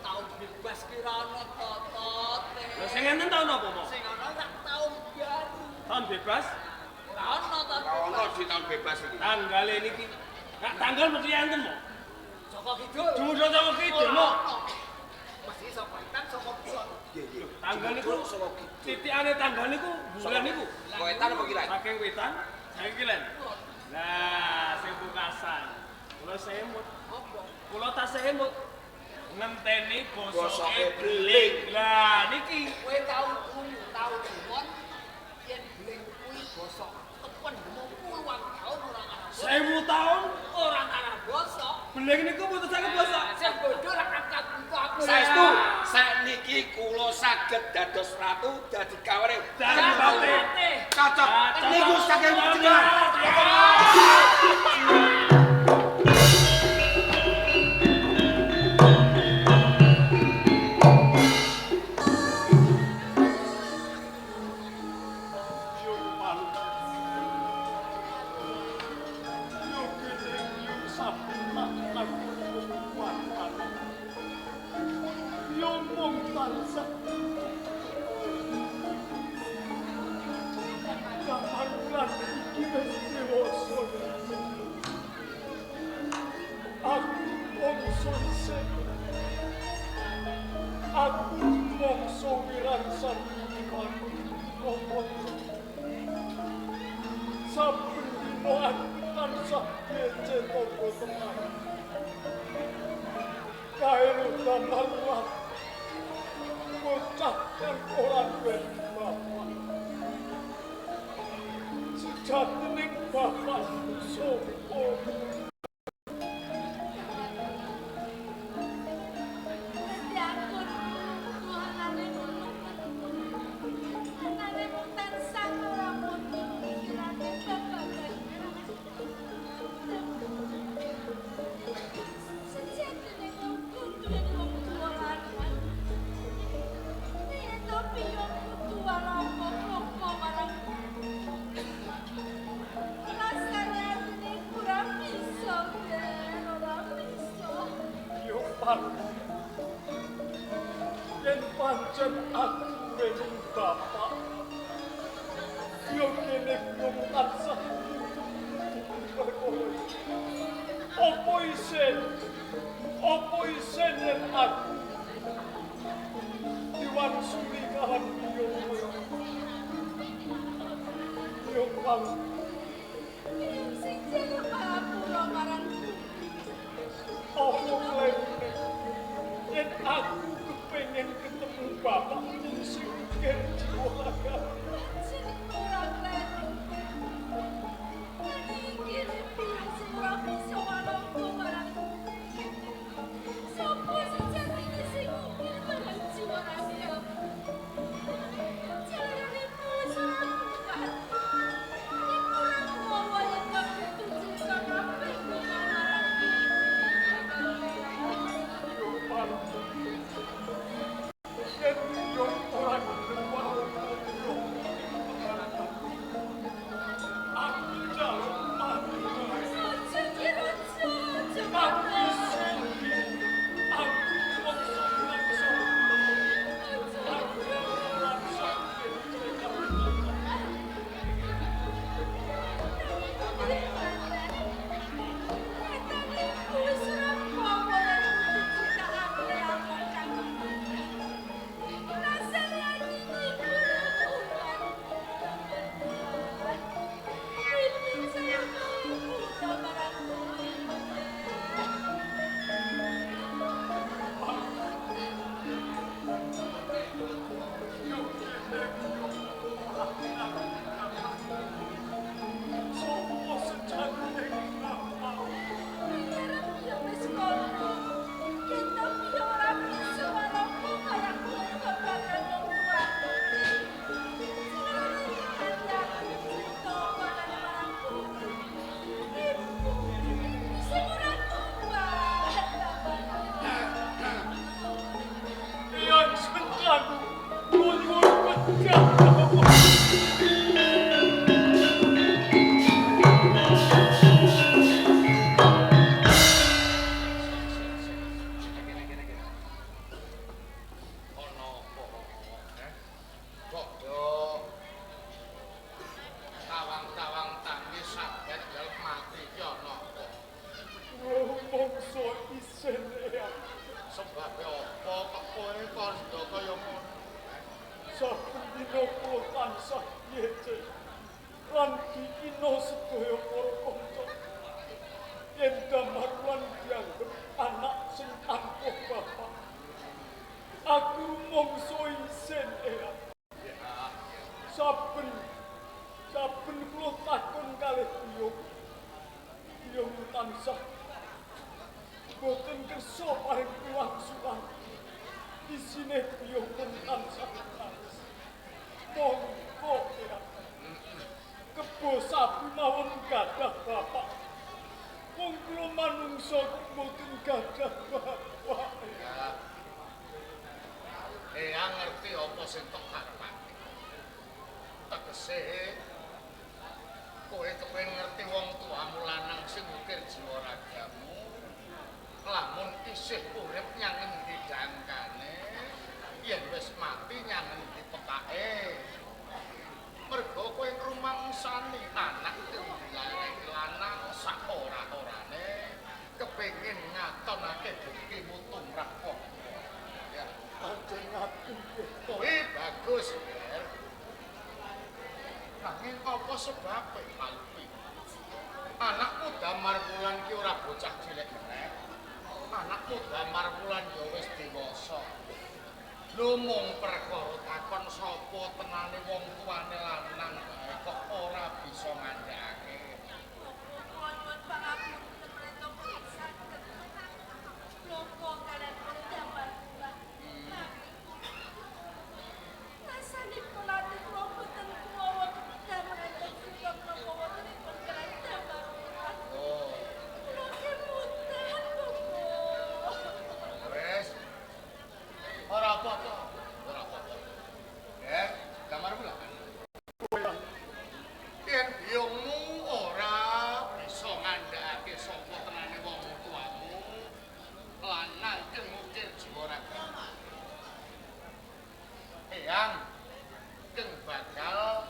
taun bebas ki ora ana totote. Lho sing enten taun apa, Mo? Sing ana rak taun baru. Taun bebas. Ora ana taun Ora ono bebas. di taun bebas iki. Tanggale niki. Nak tanggal mesti enten, Mo. Saka kidul. Jumudho saka kidul, Mo. Ora ana. Mesti saka wetan saka kulon. Nggih, nggih. Tangga niku saka kidul. Titikane tangga niku bulan niku. Wetan apa kilen? Saking wetan, saking kilen. Lah, sing pungkasan. Kula semut. Apa? Kula tasih emut. Ngenteni bosoke Bosoke beling. Lah niki Kowe tau krungu, tau gumun yen beling kuwi bosok kependemo puluhan taun ora ngarah bosok. 1000 taun Ora ngarah bosok. beling niku mboten saged bosok. Sing bodho ra angkat buta aku. Saestu sakniki kula saged dados ratu dadi kawere Dadi cocok. Niku saking panjenengan. Yo malu. Yo kene yo sampun tak lakoni. Yo mung tansah Kaparulan iki wis dewasa. Aku mangsa isih. Aku mangsa wirangsan Romo. Saben dina aku tansah gece tangga teman. Kae damar lan bocah kang ora duweni bapak. Sejatine bapak sapa? Dadi aku anane ngono. Anane mung tansah ora mutu pikirane babagan. Sejatine wong duweni wong tuwa lanang. Yen to piye kudu warapa marang rasane atine kurang bisa, Ger, ora bisa. Yo palu. Yen pancen aku duweni bapak, yo kene yo tansah nutup-nutupi perkara iki. Apa isin? Apa isin yen aku diwangsuli kawan piyo kaya yo palu. Sing jaluk pangapura marang Apa klerune yen aku kepengin ketemu bapak sing ukir jiwa raga. Pancen ora kleru. Nanging iki piye sing ora bisa warangka marang sapa sejatine sing ukir marang jiwa raga. Jalarane wis ora kuat. Iku ora mawa yen kabeh cinta kabeh marang Yo palu. Yen yo ora gelem warangka tansah yece lan diina sedaya para kanca. Yen Damar Wulan dianggep anak sing tanpa bapak, aku rumangsa isin Eyang. Saben saben kula takon kalih biyung, biyung tansah boten kersa paring piwangsulan. Isine biyung tansah nangis. Monggo Eyang, kebo sapi mawon gadah bapak. Wong kula manungsa kok mboten gadah bapak. Ya. Eyang ngerti apa sing tok karepake. Tegese kowe kepengin ngerti wong tuamu lanang sing ukir jiwa ragamu. Lamun isih urip nyang endi dangkane, yen wis mati nyang endi pekake. Mergo kowe ngrumangsani anak dilairake lanang sak ora-orane kepengin ngatonake buktimu tumrap wong. Ya, pancen ngaten. Kowe bagus, Ger. Nanging apa sebabe Palupi? Anakmu Damar Wulan ki ora bocah cilik meneh. Anakmu Damar Wulan ya wis dewasa. Lho mung perkara takon sapa tenane wong tuane lanang bae kok ora bisa ngandhakake. Kula nyuwun pangapunten menika boten saged. Bloko kalian Damar Wulan. Rasanipun ati kula boten kuwawa kedamel enten cerita menapa wontenipun kalian Damar Wulan. Oh, Kula kemutan, Bapak. wis. Ora apa-apa, ora apa-apa. Ya, Damar Wulan. Yen biyungmu ora bisa ngandhakake sapa tenane wong tuamu, lanang kang ngukir jiwa ragamu. Eyang kang bakal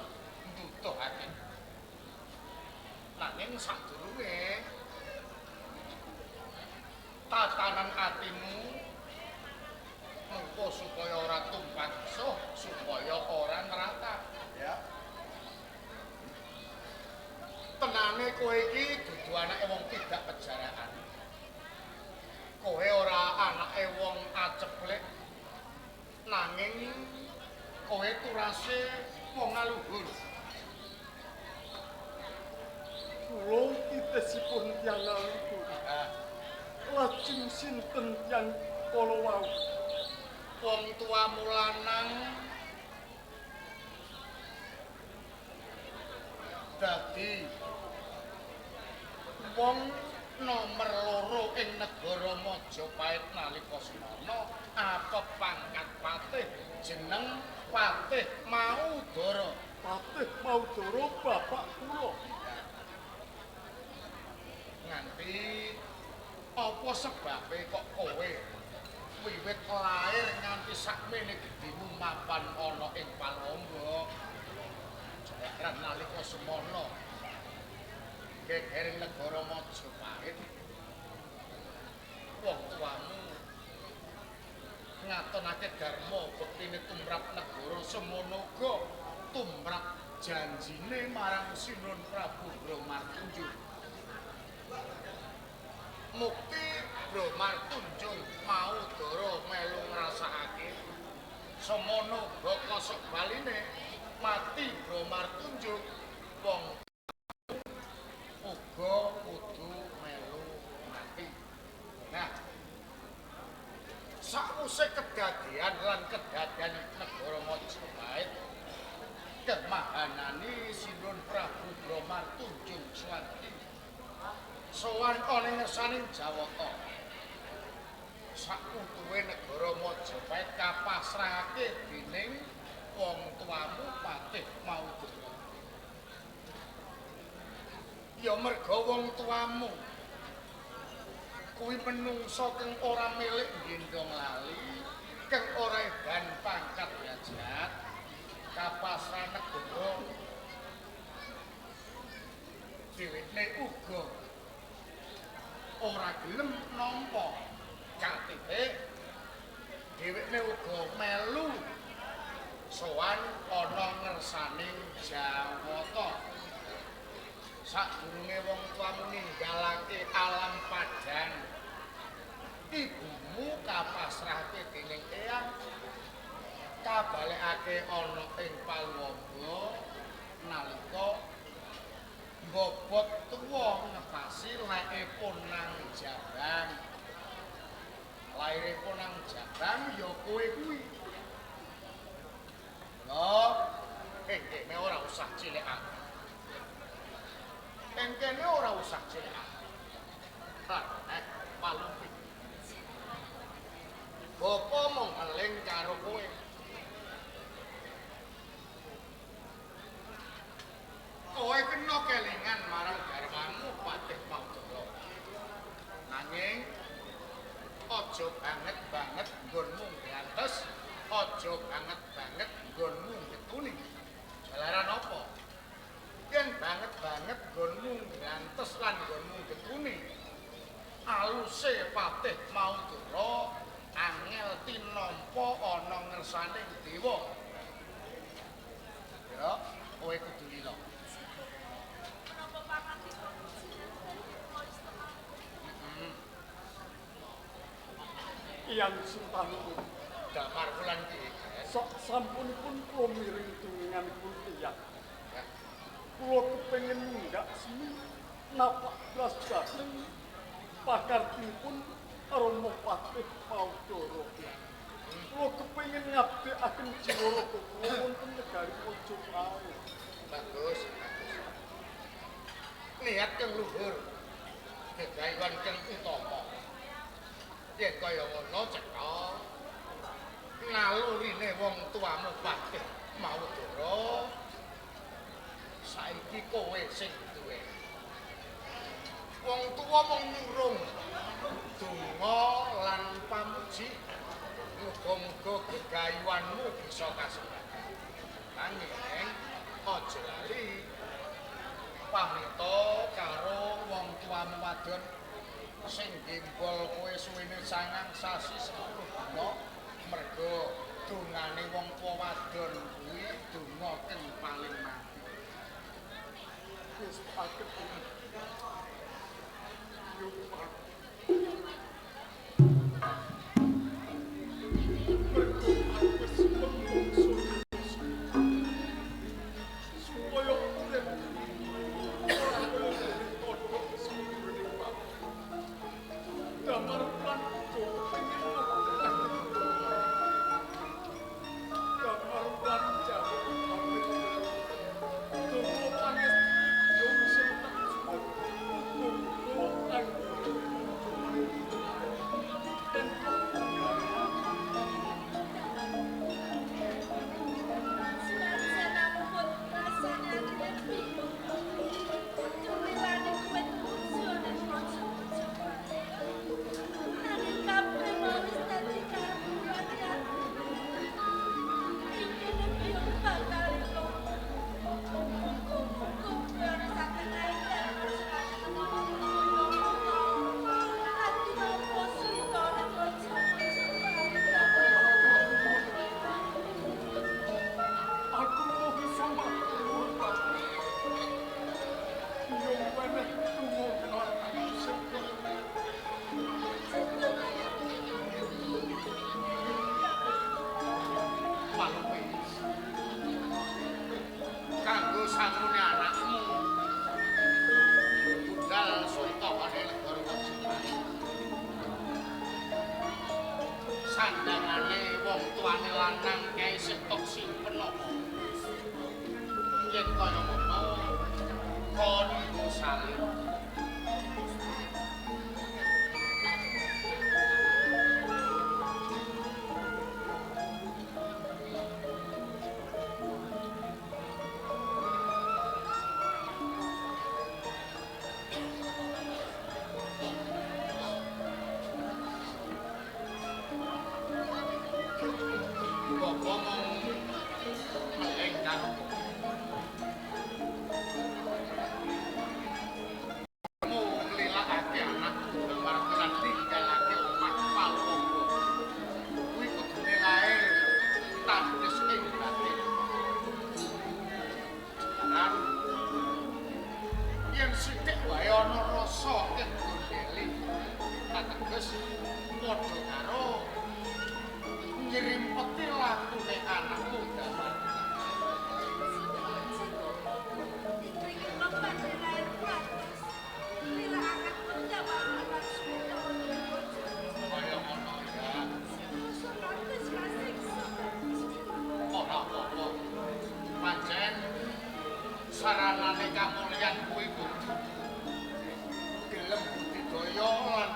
nduduhake. Nanging sadurunge tatanan atimu mengko supaya ora tumpah kesuh, supaya ora nratah. Ya. Tenane kowe iki dudu anake wong tidak pejaraan. Kowe ora anake wong aceplek. Nanging kowe turase wong aluhur. Kula titesipun tiyang aluhur. Ah, Lajeng sinten tiyang kala wau? wong tuamu lanang dadi wong nomer loro ing negara Majapahit nalika semana apep pangkat patih jeneng Patih Maudara. Patih Maudara bapak kula. Nganti apa sebabe kok kowe wiwit lair nganti sakmene gedhemu mapan ana ing Palomba? Jaran nalika semana gegering negara Majapahit, wong tuamu ngatonake dharma bektine tumrap negara semono uga tumrap janjine marang Sinuhun Prabu Bromartunjung. Mukti Bromartunjung Maudara melu ngrasakake semono uga kosok baline mati Bromartunjung wong uga kudu melu mati. Nah, sakwise kedadian lan kedadian negara Majapahit kemahanani Sinuhun Prabu Bromartunjung Suwanti sowan ana ing ngersaning Jawata. Sakutuhe negara Majapahit kapasrahake dening wong tuamu Patih Maudara. Ya merga wong tuamu kuwi menungsa kang ora milik gendong lali, kang ora edan pangkat derajat, kapasrahan negara dheweke uga ora gelem nampa katitik, dheweke uga melu Sowan ana ngersaning Jawata. Sadurunge wong tuamu ninggalake alam padang, ibumu kapasrahke dening eyang, kabalekake ana ing Paluwamba nalika mbobot tuwa ngepasi leke Ponang Jabang. Laire Ponang Jabang ya kowe kuwi. Lho, kene ora usah cilikake. Kene ora usah cilikake. Palumpi. Bapa mung eling karo kowe. Kowe kena kelingan marang garwamu Patih Maudara. Nanging aja banget-banget nggonmu ngrantes, aja banget-banget nggonmu ngetuni. Jalaran apa? Yen banget-banget nggonmu ngrantes lan nggonmu ngetuni, aluse Patih Maudara angel tinampa ana ngersaning dewa. Ya, kowe kudu lila. Menapa pangandika sinten kula istana? Eyang Suntanu Damar wulan ki. Sok sampunipun kula miring dununganipun eyang. Kula kepengin munggah semi napak blas dhateng pakartipun Rama Patih Maudara. Kula kepengin ngabdekaken jiwa raga kula wonten negari Majapahit. Bagus, bagus. Niat kang luhur, gegayuhan kang utama. Yen kaya ngono cetha nalurine wong tuamu Patih Maudara saiki kowe sing duwe. Wong tuwa mung nyurung donga lan pamuji, muga-muga gegayuhanmu bisa kasembadan. Nanging aja lali pamita karo wong tuamu wadon sing gembol kowe suwene 9 sasi 10 dina, merga dongane wong tuwa wadon kuwi donga kang paling mati. Wis paket yo Pak. Mergo aku wis mengkungsu supaya urip ora kaya dene todhok sumberning Pak. Damar lan uga kepengin ngabdekaken Damar lan jaluk pamit. Donga pangestu yo sing tak suwun muga-muga anggone entuk. Senajan ampun rasane atine bingung. Cuwilane kowe tumuju ning raja Majapahit. Nanging kabeh mau wis dadi karepku lan ati. Ikine biyung bakal ilang. Muga-muga ana satengahe dalan sekali kaya ngono. Ati napa suwita ning raja Majapahit. Aku mau bisa matur, Pak. Yo weneh donga kelawan sing Palupi. Kanggo sangune anakmu budal suwita ana negara Majapahit. Sandangane wong tuane lanang kae isih tok simpen apa? Yen kaya ngono kon nggo salin. Bapa mung meling karo kowe. Saranane kamulyan kuwi kudu gelem budidaya lan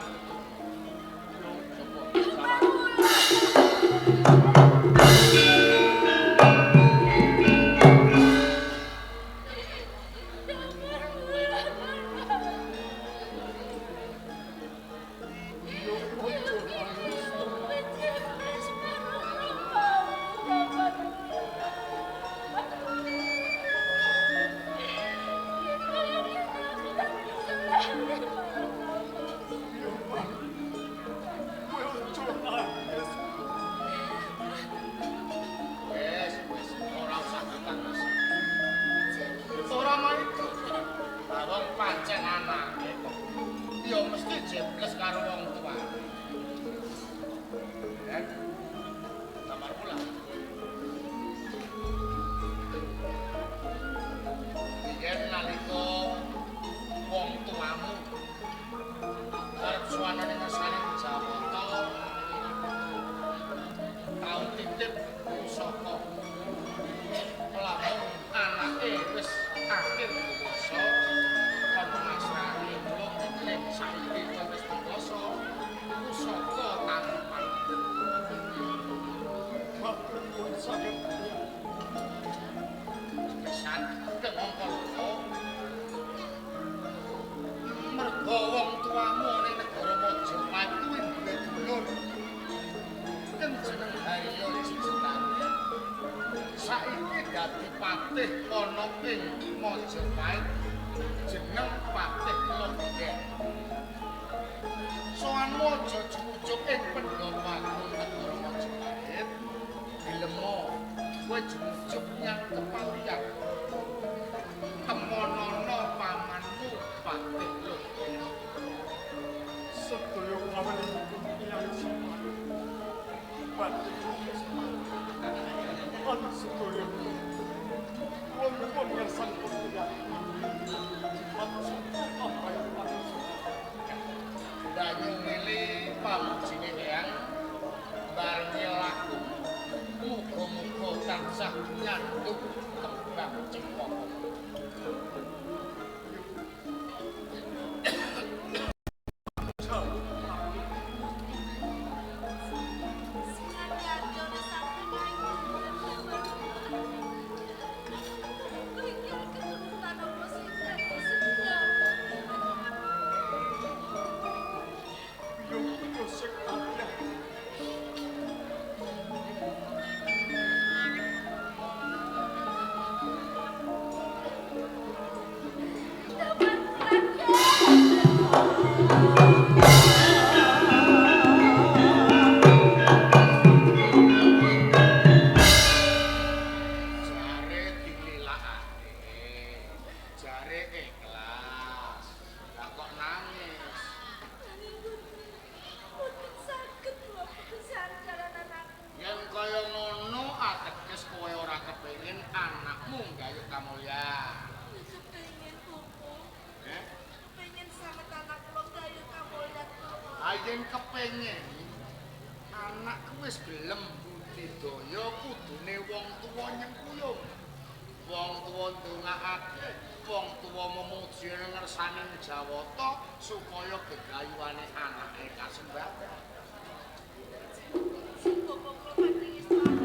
supaya gegayuane anake kasembatan.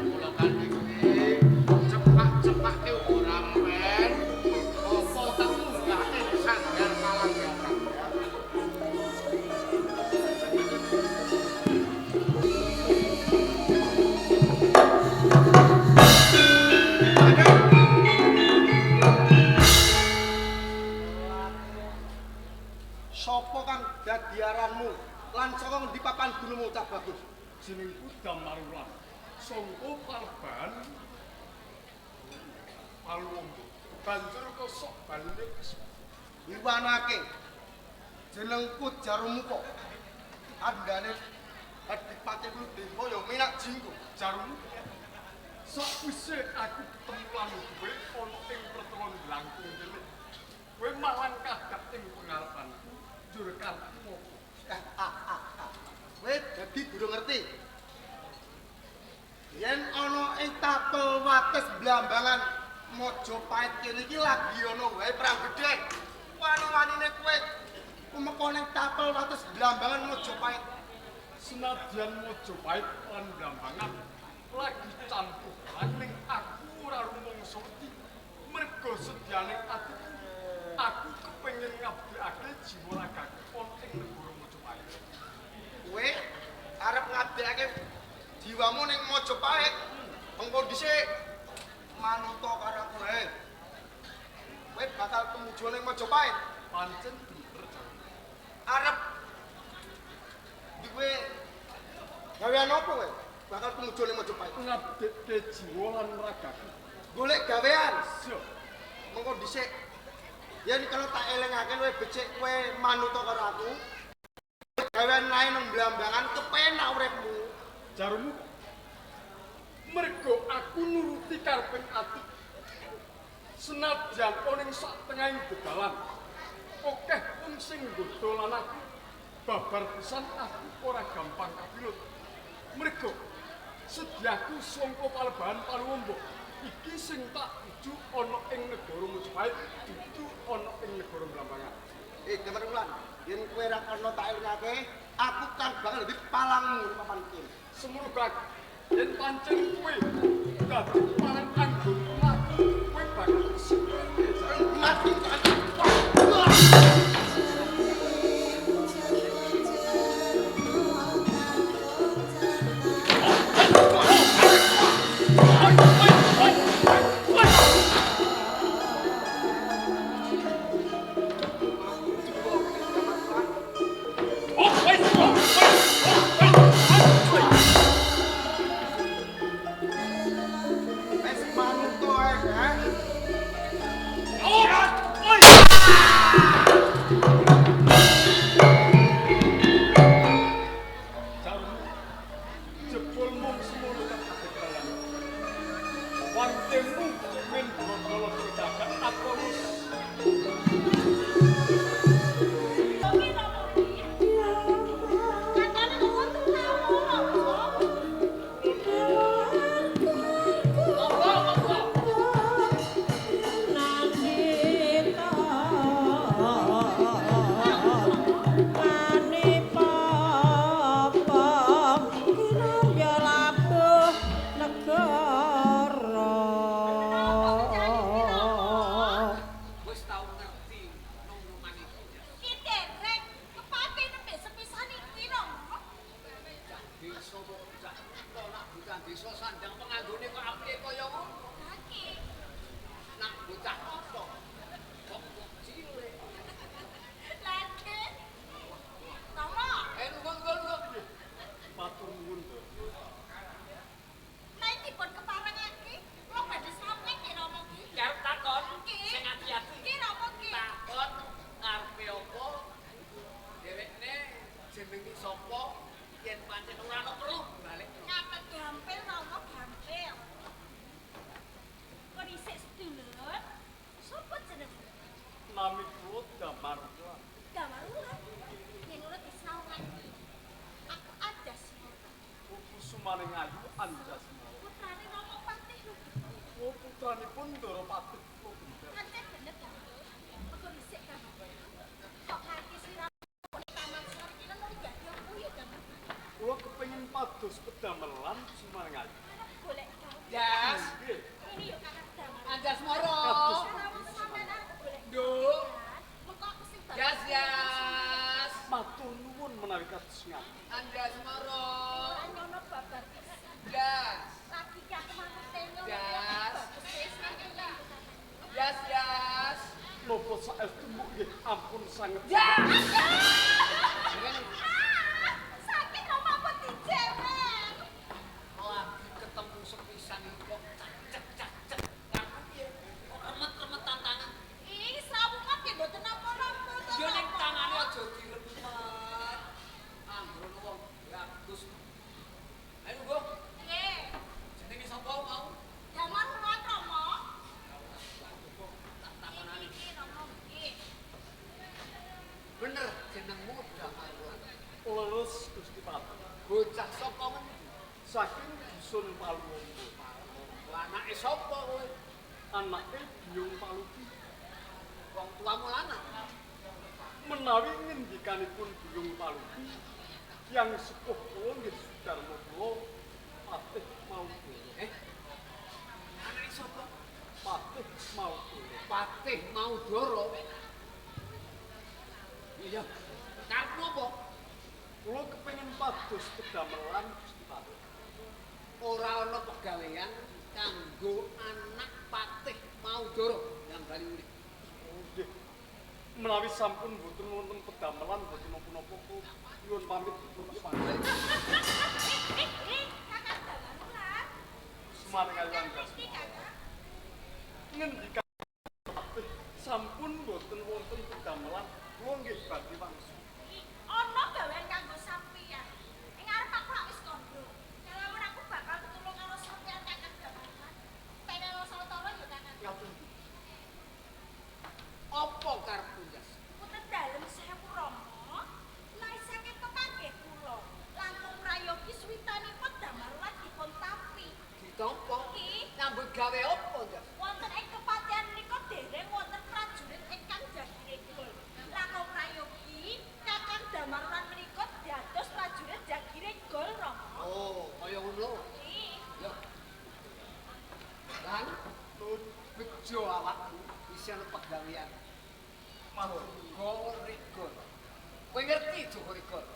Kula kanthi cepak-cepake ora men apa tak munggahke sanggar kalanggaran. Sapa kang dadi aranmu lan saka ngendi papan gunungmu cah bagus? Jenengku Damarwulan. Sangka Parban Paluwangga. Banjur kosok balune Wiwanake. Jenengku Jarumuka. Andane Adipati Kuludewa ya Minak Jinggo. Jarumuka. Sakwise aku ketemu lan kowe ana ing pertelon Blangkung kene. Kowe malang kadat ing pengarepanku. Njur karepmu apa? Kowe dadi durung ngerti. Yen ana ing tapel wates Blambangan Mojopahit kene iki lagi ana wae perang gedhe. Wani-wanine kowe tumeka ning tapel wates Blambangan Mojopahit. Senadyan Mojopahit lan Blambangan lagi campuh ning aku ora rumangsa wedi. Mergo sedyane atiku aku kepengin ngabdikake jiwa ragaku ana ing negara Mojopahit. Kowe arep ngabdikake jiwamu ning Mojopahit. Mengko dhisik manuta karo aku wae. Kowe bakal tumuju ning Mojopahit. Pancen bener jare. Arep duwe gawean apa kowe? Bakal tumuju ning Mojopahit. Ngabdikke jiwa lan ragaku. Golek gawean. Siap. Mengko dhisik. Yen kalau tak elingake luwih becik kowe manuta karo aku. Gawean lain nang Blambangan kepenak uripmu. Jaremu mergo aku nuruti kareping ati. Senadyan ana ing sak tengahing bedalan, akeh wong sing nggodha lan aku babar pisan aku ora gampang kapilut. Mergo sedyaku sangka palebahan Paluwombo iki sing tak tuju ana ing negara Mojopahit, dudu ana ing negara Blambangan. Damar Wulan, yen kowe ora ana tak elingake, aku kan bakal dadi palangmu ning papan kene. Semono gak yen pancen kowe dadi palang anggonku mlaku, kowe bakal kesikir. Mati kan. Wes manut ae, ha? Jarmu jebul mung semono kabegalan. Wantemu cek men brondolo gagak atolus. Katane kok wonten tamu Rama. Wis tau ngerti nung-nungan iki. Ki dereng kepate nembe sepisan iki Rama. Desa bocah kok nak bocah desa sandang penganggone kok apike kaya ngono. Lah ki Nak bocah kota kok kok cilik. lah ki Rama, Nunggu nunggu. Matur nuwun, Ndoro. nek dipun keparengake kula badhe sampe ki Rama ki. Karep takon Ki. sing ati-ati. Ki Rama ki. Takon ngarepe apa? Dhewekne jenenge sapa? Yen pancen ora ana perlu balik. Ngaten gampil Rama gampil. Kok dhisik sedulur? Sopo jenengmu? Nami kula Damar Wulan. Damar Wulan. Yen ngono disawangake. Aku Anjasmara. Kusumaning ayu Anjasmara. Putrane Rama Patih Lugendhar. Oh, putranipun Ndara Patih Lugendhar. Pancen bener gampil. Mergo dhisik Damar. Kok kaki sliramu ning Taman Sari kene nuli gak opo ya Damar? Kula kepengin pados pedamelan Kusumaning ayu. Arep golek gawe. Jas, Nggih. Ini yo Kakang Damar. Anjasmara. Sawang sampean arep golek. Nduk. Mengko aku sing bakal. Jas, jas. Matur nuwun menawi kados ngaten. Anjasmara. Ora nyono babar pisan. Jas. Lagi ki aku manut nyono. Jas. Bagus pisan iki. Jas, jas. Napa saestu mbok nggih ampun sanget. Jas. Sakit Rama apa dijewer? Lagi ketemu sepisan iki kok cacek cacek. Aku piye? Kok remet-remet tantangan. Ih, srawungan ki mboten napa-napa to. Yo ning Rama. tangane aja diremet. Anggon wong bagus. Ayo nggo. Nggih. Jenenge sapa mau? Damar Wulan Rama. Tak takonane. Iki Rama nggih. Bener jenengmu Damar Wulan. Leres Gusti Patih. Bocah saka ngendi? Saking dusun Paluwombo. Anake sapa kowe? Anake Biyung Palupi. Wong tuamu lanang. Menawi ngendikanipun Biyung Palupi, tiyang sepuh kula nggih Sudarma kula Patih Maudara. Anake sapa? Patih Maudara. Patih Maudara. Iya. Karepmu apa? Kula kepengin pados pedamelan Gusti Patih. Ora ana pegawean kanggo anak Patih Maudara yang bali urip. Oh nggih. Menawi sampun mboten wonten pedamelan mboten napa-napa kula nyuwun pamit Gusti Patih. Kakang Damarwulan. Semaring kaliyan Ngerti Kakang? Ngendikan Patih sampun mboten wonten pedamelan kula nggih badhe wangsul. Ana gawean kanggo sampeyan. Ing arep aku lak wis kandha. Kalamun aku bakal ketulung karo sampeyan Kakang Damarwulan. Pengen sawetara ya Kakang. Ngaten. Apa karepmu, Jas? Punten dalem sewu Rama, lae saking kepanggih kula. Langkung prayogi suwitanipun Damarwulan dipun tampi. Ditampa? Nggih. Nyambut gawe apa, Jas? Wonten ing kepatihan menika dereng wonten prajurit ingkang jagiregol. Langkung prayogi Kakang Damarwulan menika dados prajurit jagiregol Rama. Oh, kaya ngono. Nggih. Ya. Lan bejo awakmu isih ana pegawean. Matur. Jaga regol. Kowe ngerti jaga regol?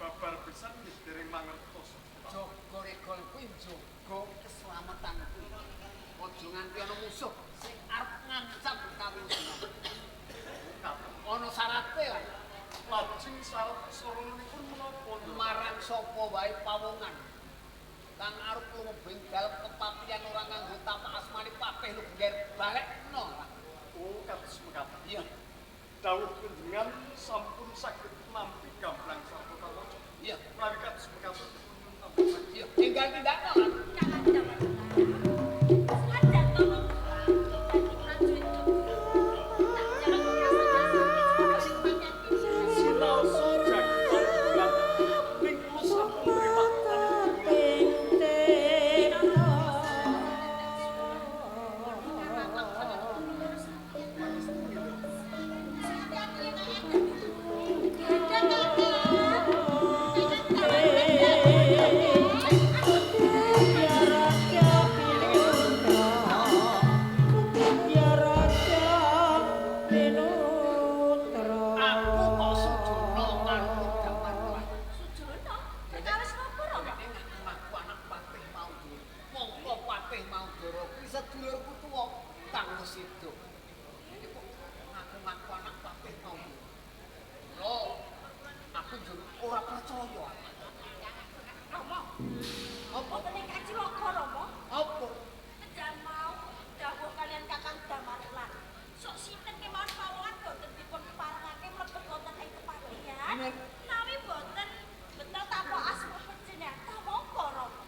Babar pisan nggih dereng mangertos. Jaga regol kuwi njaga keselamatanku. Aja nganti ana musuh sing arep ngancam kawujudmu. Ana syarate lah. Lajeng syarat saranipun menapa? Marang sapa wae pawongan kang arep lumebu ing dalem kepatihan ora nganggo tapak asmane Patih Lugengger balekno lah. Oh, kados mekaten. Iya. Dawuh panjenengan sampun saged nampi gamblang sarta kawaca. Iya. Menawi kados mekaten dipun nyuwun tambah. Iya, tinggal tindakno lah. Kakang Damarwulan. Senajan to mung dadi prajurit tak jaluk rasa-rasa sing kepatihan iki. Sinaosa jagat bulan ning kula sampun nrimak Aku kok Sujono karo Damarwulan. Sujono, perkawis napa Rama? Dheweke ngaku-ngaku anak Patih Maudara. Mongko Patih Maudara kuwi sedulurku tuwa kang wis sedo. Dheweke kok ngaku-ngaku anak Patih Maudara. Lho, aku njur ora percaya. Rama, Apa? wonten ing kacilaka Rama? Apa? Kejan mau dawuh kalian Kakang Damarwulan. Sok sinten kemawon pawongan boten dipun parengake mlebet wonten ing kepatihan. Bener. Menawi boten betul tapak asma panjenengan mongko Rama.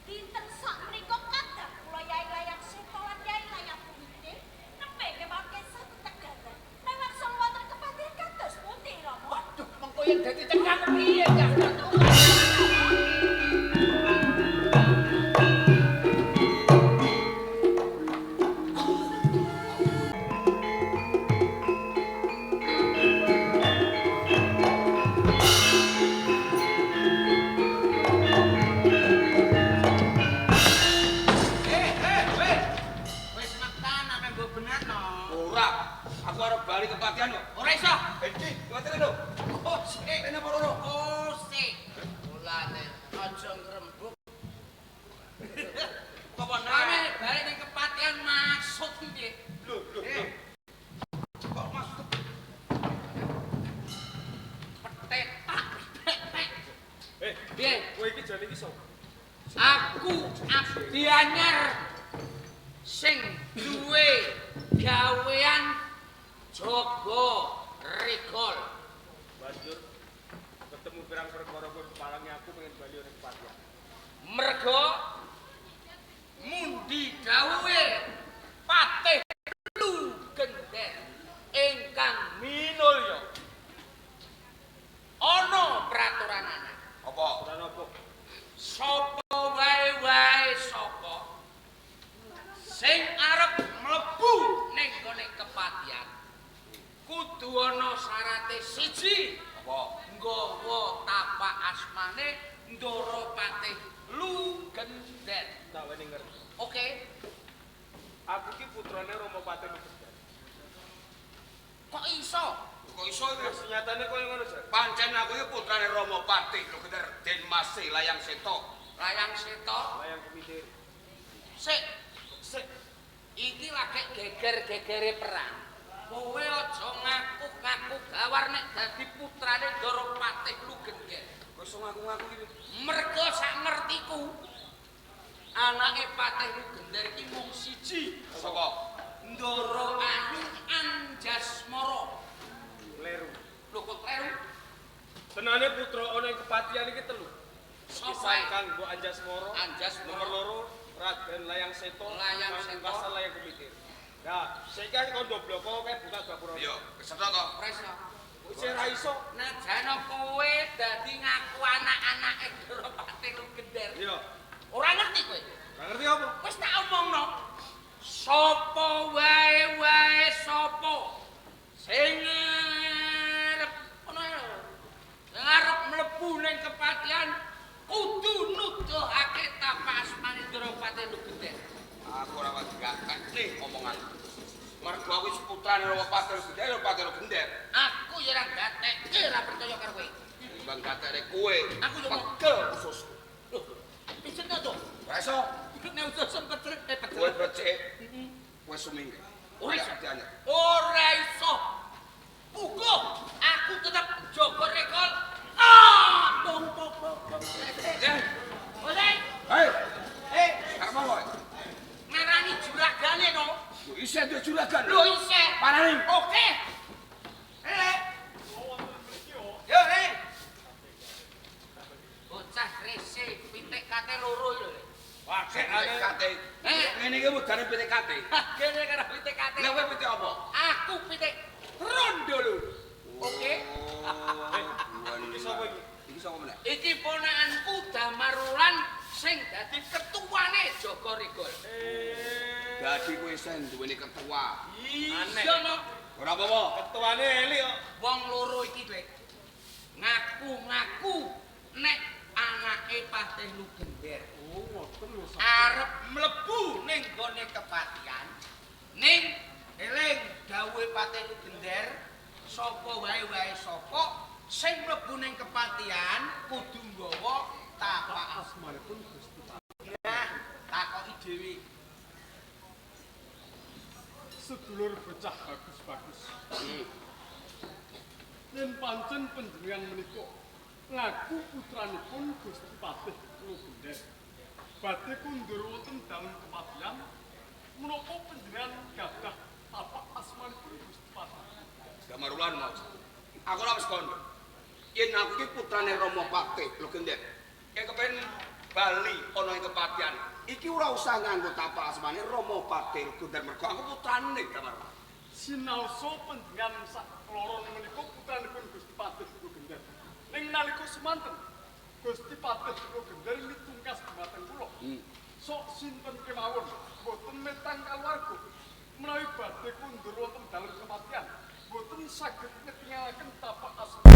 Dinten sak menika kadang kula Yai Layang Seta lan Yai Layang Bumitin nembe kemawon kesah tetegaran. Nek wangsul wonten kepatihan kados pundi Rama? Waduh, mengko yen dadi cekak piye, Cak? Wis makan apa mbok benakno? Ora, aku arep bali kepatihan kok. Ora iso. Iki, kepatihan lho. Oh, sik. Rene apa rono? Oh, sik. Mulane aja ngrembug. Kok name bali ning kepatihan maksud piye? Lho, lho, lho. Kok maksud petetak petek. Eh, Piye? kowe iki jane iki sapa? Aku abdi anyar sing duwe gawean jaga regol. Banjur ketemu pirang perkara kowe kepalangi aku pengen bali ning kepatihan. Mergo mundi dawuhe Patih Lugender ingkang minulya. Ana peraturanane. Apa? Ora napa? Sapa wae wae sapa sing arep mlebu kepatihan kudu ana syarate siji. Apa? Nggawa tapak asmane Ndara Patih Lugender. Tak weni ngerti. Oke. Aku iki putrane Rama Patih Lugender. Kok iso? Kok iso iki? Wis nyatane koyo ngono, Jar. Pancen aku iki putrane Rama Patih Lugender Den Mase Layang Seta. Layang Seta, Layang Kumitir. Sik, Sik. Iki lagi geger-gegere perang. Kowe aja ngaku-ngaku gawar nek dadi putrane Ndara Patih Lugender. Kok iso ngaku-ngaku iki? Mergo sak ngertiku anake Patih Lugender iki mung siji. Sapa? Ndara Ayu Anjasmara. Kleru. Lho kok kleru? Tenane putra ana ing kepatihan iki telu. Sapa? Kang Mbok Anjasmara, Anjasmara. Nomor loro Raden Layang Seta, Layang kang Seta. pungkasan Layang Kumitir. Nah, saiki aku kondo bloko kae buka gapura. Iya, kesetha to. Pres. Isih ra iso. Najan kowe dadi ngaku anak-anake Ndara Patih Lugender. Iya. Ora ngerti kowe. Ora ngerti apa? Wis tak omongno. Sapa wae-wae sapa sing arep ngono ae lho. Sing arep mlebu ning kepatihan kudu nuduhake tapak asmane Ndara Patih Lugender. Aku ora wani gakek omongan. Mergo aku wis putrane Rama Patih Lugender, Rama Patih Lugender. Aku ya ora gatekke ora percaya karo kowe. Timbang gatekne kowe. Aku yo mau. Pegel usus. Loh, pijet to? Ora iso. Nek usus pecet eh pecet. Kowe becik. Kowe sumingkir. Ora iso. Dianyar. Ora iso. Puguh, aku tetep jaga rekol. Ah, pong pong pong. Ya. Ose, Hei, eh, apa kowe? ngarani juragane no. Lho isih duwe juragan. Lho isih. Parani. Oke. Eh. Yo, eh. Bocah rese pitik kate loro iki lho. Wah, PTKT. Eh. Ngene iki mudane PTKT. Kene karo pitik kate. Lah kowe pitik apa? Aku pitik rondo lho. Oke. Iki sapa iki? Iki sapa meneh? Iki ponakanku Damarulan sing dadi ketuane Jaga Regol. Dadi kowe isih duweni ketua. Iya no. Ora apa-apa. Ketuane elik kok. Wong loro iki, Dek. Ngaku-ngaku nek anake Patih Lugender. Oh, ngoten lho. Arep mlebu ning gone kepatihan. Ning eling dawuhe Patih Lugender, sapa wae-wae sapa sing mlebu ning kepatihan kudu nggawa tapak Asmanipun Gusti Patih. Nah, takoki dhewe. Sedulur bocah bagus-bagus. Yen pancen panjenengan menika ngaku putranipun Gusti Patih Lugender. Badhe kundur wonten dalem kepatihan, menapa panjenengan gadah tapak asmanipun Gusti Patih? Damarulan mau. Aku ora wis kondo. Yen aku iki putrane Rama Patih Lugender. Yen kepen bali ana ing kepatihan, iki ora usah nganggo tapak asmane Rama Patih Lugender mergo aku putrane Damarulan. Sinaosa panjenengan sak kloron menika putranipun Gusti Patih Lugender. Ning nalika semanten Gusti Patih Lugender mitungkas dumateng kula. Sok sinten kemawon boten metang kaluwarga menawi badhe kundur wonten dalem kepatihan boten saged ngetingalaken tapak asma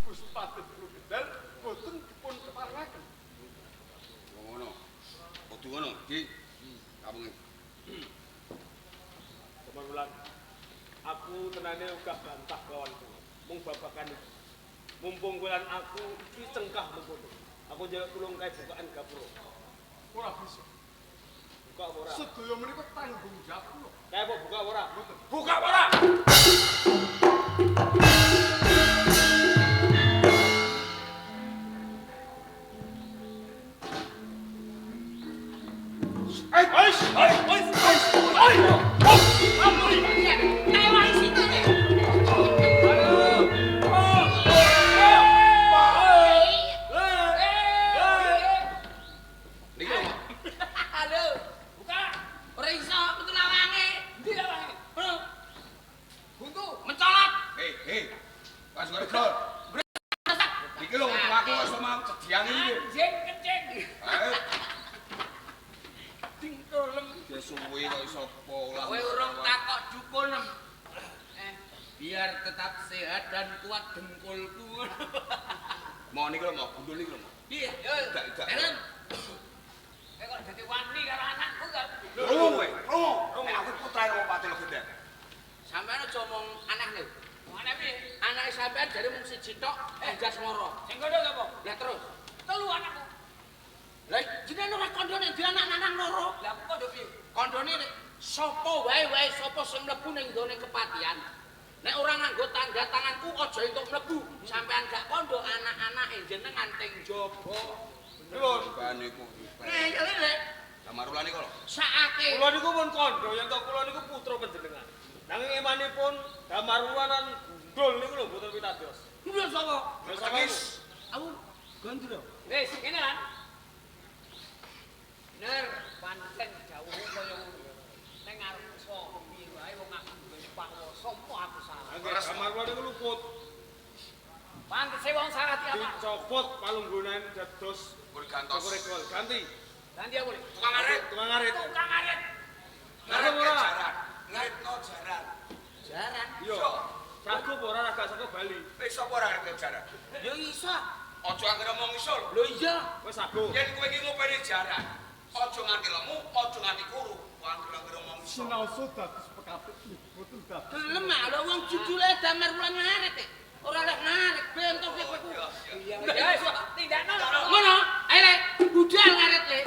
Gusti Patih Lugender boten dipun keparengaken. Ngono. Kudu ngono, Di. Kamu Damarulan. Aku tenane uga bantah lawan kowe. Mung babakan iki. Mumpung kowe lan aku iki cengkah mengkono. Aku njaluk tulung kae bukaan gapura. Ora bisa. Buka apa ora? Sedaya menika tanggung jawab kula. Kae kok buka apa ora? Mboten. Buka apa ora? Niki lho. Halo. Buka. Ora iso metu lawange. Ndi lawange? Hah? Buntu, mencolot. Hei, hei. Pas ngregol. Iki lho aku kok iso mau cediang iki. Anjing kencing. Ayo, Dingkolem. dia suwi kok iso polah. Kowe urung takok dukunem. Biar tetap sehat dan kuat dengkulku. Mau niku lho, mau gundul niku lho. Piye? Gak. Eren. Kowe kok dadi wani karo anakku kok. Krungu kowe, krungu. Nek aku putrane wong Patih Logender. Sampeyan aja omong aneh lho. Aneh piye? Anake sampeyan jare mung siji tok, Anjasmara. Sing kono sapa? Lah terus, Telu anakku. Lah jenengan ora kandha nek duwe anak lanang loro. Lah aku kondo piye? Kandhane nek sapa wae-wae sapa sing mlebu ning nggone kepatihan. Nek ora nganggo tanda tanganku aja entuk mlebu. Sampeyan gak kandha anak-anake jenengan teng jaba. Pripun? Bahan niku. Ngeyel lek Damar Wulan niku lho. sakake. Kula niku pun kandha yen to kula niku putra panjenengan. Nanging emanipun Damar Wulan lan Gundul niku lho mboten pitados. Gundul sapa? Lha sapa iku? Aku Gondro. Wis, ngene lan. Bener, pancen dawuhmu kaya ngono. Ning arep iso piye wae wong aku duwe panguwasa, mau aku salah. Damar Wulan niku luput. Pantese wong salah tiap. Dicopot palunggunan dados Pun gantos. Rekol ganti. Ganti apa boleh? Tukang arit. Tukang arit. Tukang arit. Ngarit Ora. jaran. Ngaritno jaran. Jaran. Iya. Sago apa ora gak saka Bali. Wis sapa ora ngaritno jaran? Ya iso. Aja anggere omong iso lho. Lho iya. Wis sago. Yen kowe iki ngopeni jaran, aja nganti lemu, aja nganti kuru. Anggere-anggere omong iso. Sinaosa dados pekapit mboten dados. Gelem ah lho wong judule Damar Wulan ngarit e. Ora lek ngarit bentuk kowe ku. Iya, wis tindakno. Ngono, ayo lek budal ngarit lek.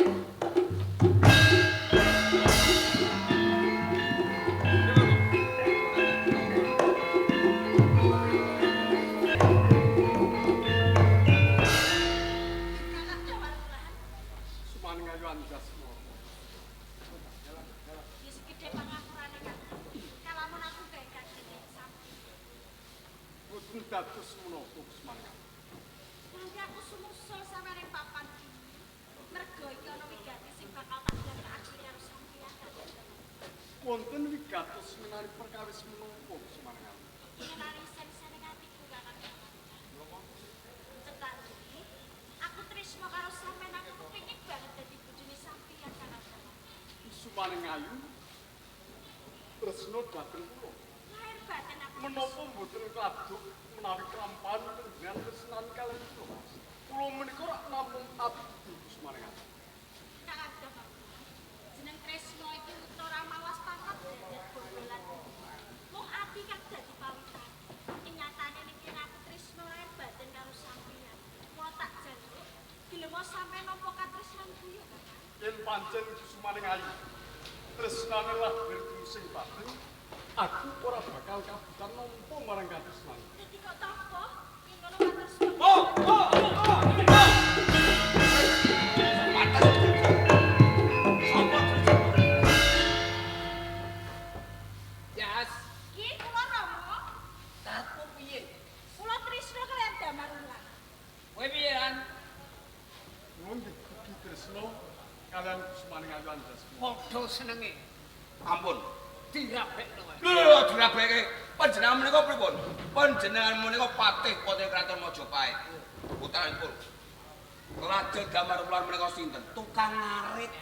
Kakang Damar Wulan. Sumaning ayu Anjasmara. Ya segede pangapurane Kakang. Kalamun aku gawe kagene sampeyan. Mboten dados menapa Sumaning ayu. Nanti aku sumusul sama ning papan iki. Mergo iki ana wigati sing bakal tak dandakake karo sampeyan Kakang. Wonten wigatos menawi perkawis menapa Sumaning ayu. Ngenani sen-sene atiku Kakang Damar Wulan. Cetak iki, aku tresno karo sampeyan, aku kepengin banget dadi bojone sampeyan Kakang Damar. Sumaning ayu tresna dhateng kula. Lahir batin aku. Menapa mboten kladuk menawi kelampahan panjenengan tresnan kaliyan kula. Kula menika rak namung abdi Sumaning ayu. Kakang Damar Wulan. Jeneng tresno iki ora mawas pangkat derajat bobolan. Mung ati kang dadi pawitan. Ing nyatane ning kene aku tresno lahir batin karo sampeyan. Mula tak jaluk gelem sampeyan nampa katresnanku ya Kakang. Yen pancen Sumaning ayu tresnane lahir sing batin, aku ora bakal kabutan nampa marang katresnan. Dadi kok tampa yen ngono katresnan. Oh, oh, oh, oh. Jas, Ki kula Rama, tahapmu piye? kula tresno kaliyan Damar Wulan. Kowe piye lan? Nuwun nggih ugi tresna kaliyan Sumaning ayu Anjasmara. Padha senenge Ampun. dirabekno wae. Lho lho dirabeke. Panjenengan menika pripun? Panjenengan menika patih wonten Kraton Majapahit. Putranipun. Raja Damar Wulan menika sinten? Tukang ngarit.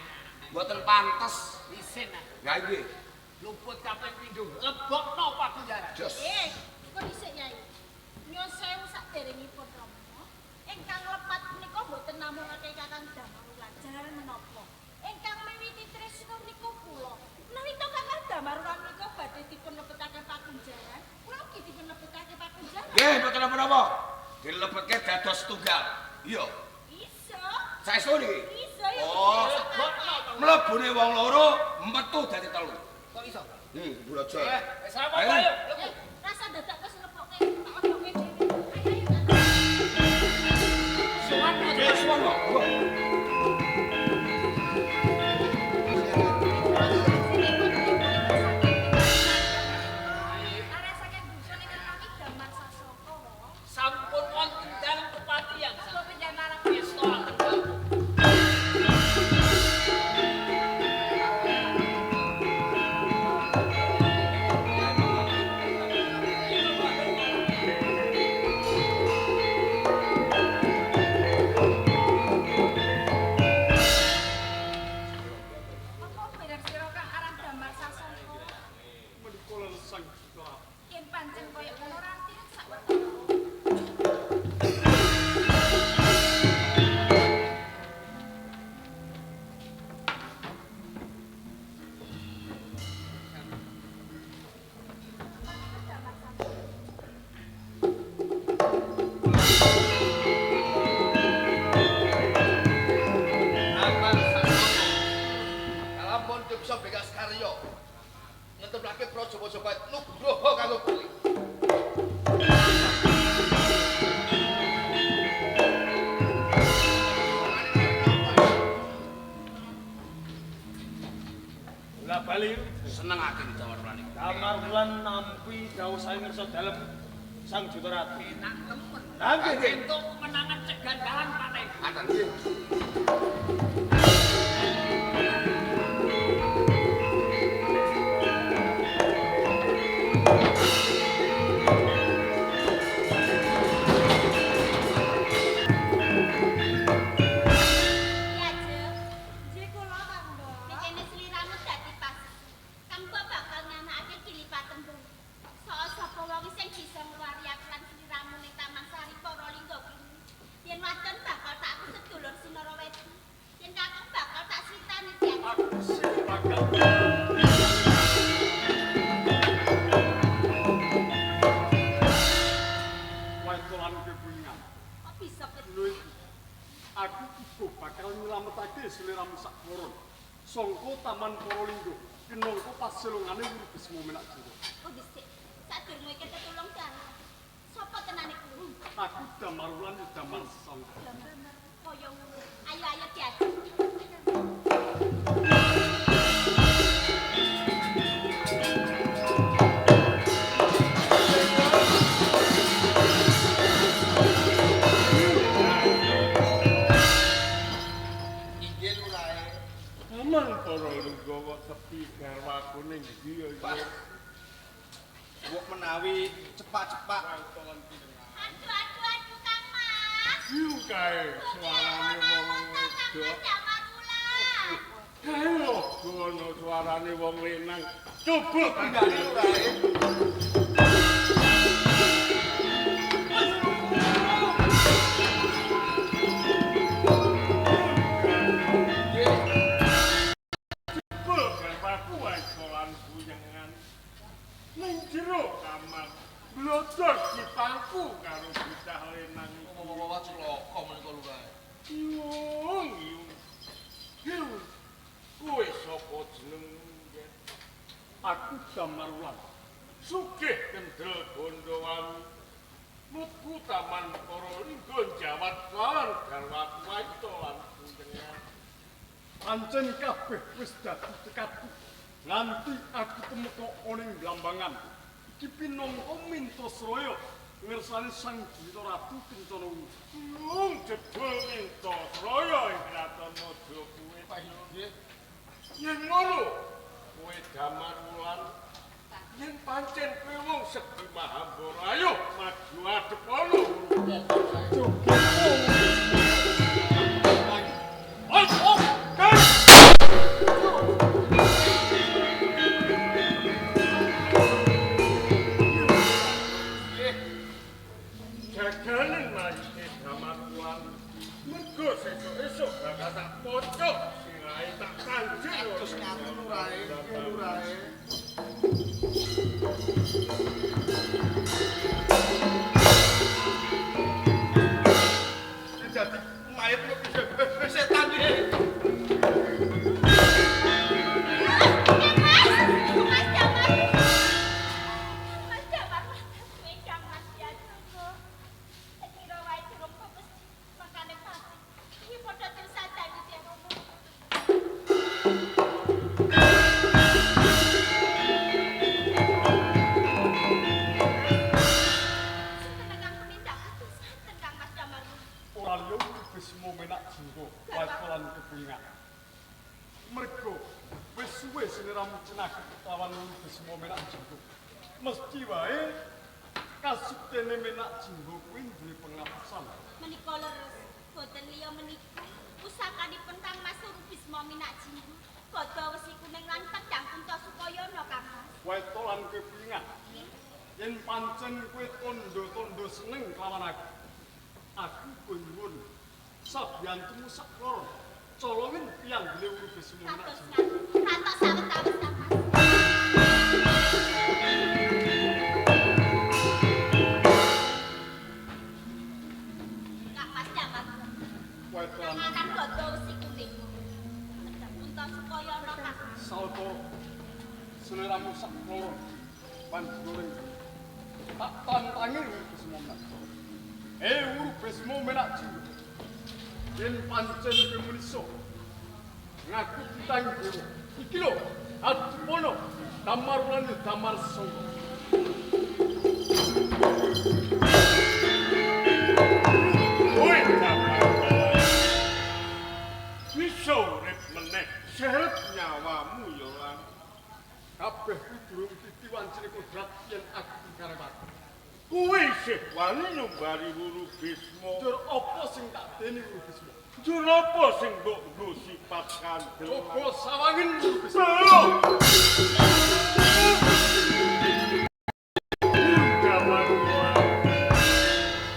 Mboten pantes. Isin ah. Lah nggih. Luput kaping pindho, lebokno pagunjaran. Jos. Kok dhisik Yai. Nyuwun sewu saderengipun Rama. Ingkang lepat menika mboten namung akeh Kakang Damar Wulan. Jalaran menapa? Ingkang miwiti tresna menika kula. Menawi to Kakang Damar Wulan menika badhe dipun lebetaken pagunjaran, kula ugi dipun lebetake pagunjaran. Nggih, mboten napa-napa. Dilebetke dados tunggal. Iya. Iso. Saestu niki. Iso ya. Oh. Mlebune wong loro metu dadi telu. Kok iso? Bulajar. Wis ora apa-apa ayo. Eh, rasa dadak wis lebokke tak ojoke dhewe. Ayo ayo Kakang. Sowan Nggih, suwun kok. Wah. Sampun wonten dalem kepatihan. Sampun aten. dawuh saking ngersa dalem Sang Juta Ratu. Enak temen. Lah nggih, nggih. Entuk kemenangan cegandalan Patih. Ngaten nggih. Ki Ajeng, nggih kula Kang Mbok. Nek kene sliramu dadi pas. Kang Mbok bakal nganakake Gili Patembung. Soal sapa wong sing bisa ngluwari aku lan sliramu ning Taman Sari Para Lingga kuwi. Yen wadon bakal tak aku sedulur Sinarawedi. Yen kakung bakal tak sitani Ki Ajeng. Aku sing bakal Waitolan kepingan. Kok bisa Lho iki. Aku uga bakal nyelametake sliramu sakloron. Sangka Taman Para Lingga kinangka paselungane Wuru Bisma Menak Jingga. Oh dhisik. Sadurunge kita tulung dalan. Sapa tenane kuwi? Aku Damar Wulan ya Damar Sesangka. Kaya ngono. Ayo ayo Ki Ajeng. Inggih lurahe. Taman Para Lingga kok sepi garwaku ning ndi ya iki? Mbok menawi cepak-cepak Waitolan pinengan. Aduh aduh aduh Kang Mas. Iku kae suarane wong Kang wedok. Mas Damar Wulan. Kae lho ono suarane wong lanang. Coba pindhane lurahe. Jebul garwaku waitolan buyengan. Ning jero kamar blodor dipangku karo bocah lanang iki. Wah, cilaka menika lurahe. Yung, yung. Yung. Kowe sapa jenengmu? Yen? Aku Damar Wulan. Sugih kendel Gondowan. Mlebu Taman Para Lingga njawat lawan garwaku waitolan buyengan. Pancen kabeh wis dadi tekadku. Nganti aku tumeka ana ing Blambangan. Iki pinangka Mintasraya ngersane Sang Juwita Ratu Kencana Wungu. Yung jebul Mintasraya ing Kraton Maja kuwi. Nggih. Yen ngono, kowe Damar Wulan, yen pancen kowe wong sekti Mahambara, ayo maju adep ana. Ayo, kan. Jaganen mayite Damar Wulan. Mergo sesuk-esuk bakal tak pocok sirahe tak kanjeng. Terus ngaten lurahe, nggih lurahe. Dadi mayit kok setan iki. Kang Mas, Mas Damar. Mas Damar, kowe Kang Mas ya cukup. Kira wae durung fokus makane pasti. Iki padha tersadani dia ngomong. Sinten kang tumindak kudu Kang Mas Damar. Ora liya Bisma Menak Jingga waitolan kepingan. Mergo wis suwe sliramu cenah lawan Bisma Menak Jingga. Mesti wae kasuktene Menak Jingga kuwi duwe pengapesan. Menika leres boten liya menika pusakanipun Kang Mas Bisma Minak Jingga. Badha wesi kuning lan pedhang Kuntasukayana Kang Mas. Waitolan kepingan. Nggih. Yen pancen kowe tandha-tandha seneng kelawan aku, aku uga nyuwun sabiyantumu sakloro colongin piyanggile Wuru Bisma Menak Kados Jingga. ngaten. Rantos sawet-awet Kang Mas. Kang Mas Damar. Waitolan Tanganan badha wesi kuning. Pedhang Kuntasukayana Kang Mas. Sawetara sliramu sakloro panjenengan tak tantangi Wuru Bisma Menak. Eh Wuru Bisma Menak Jingga. Yen pancen kowe muni iso ngaku titang dewa. Iki lho, adupono Damar Wulan ya Damar Sesangka. Kuwi isih wani nyumbari Wuru Bisma. Njur apa sing tak deni Wuru Bisma? Njur apa sing mbok nggo sifat kandel? Coba sawangin Wuru Bisma.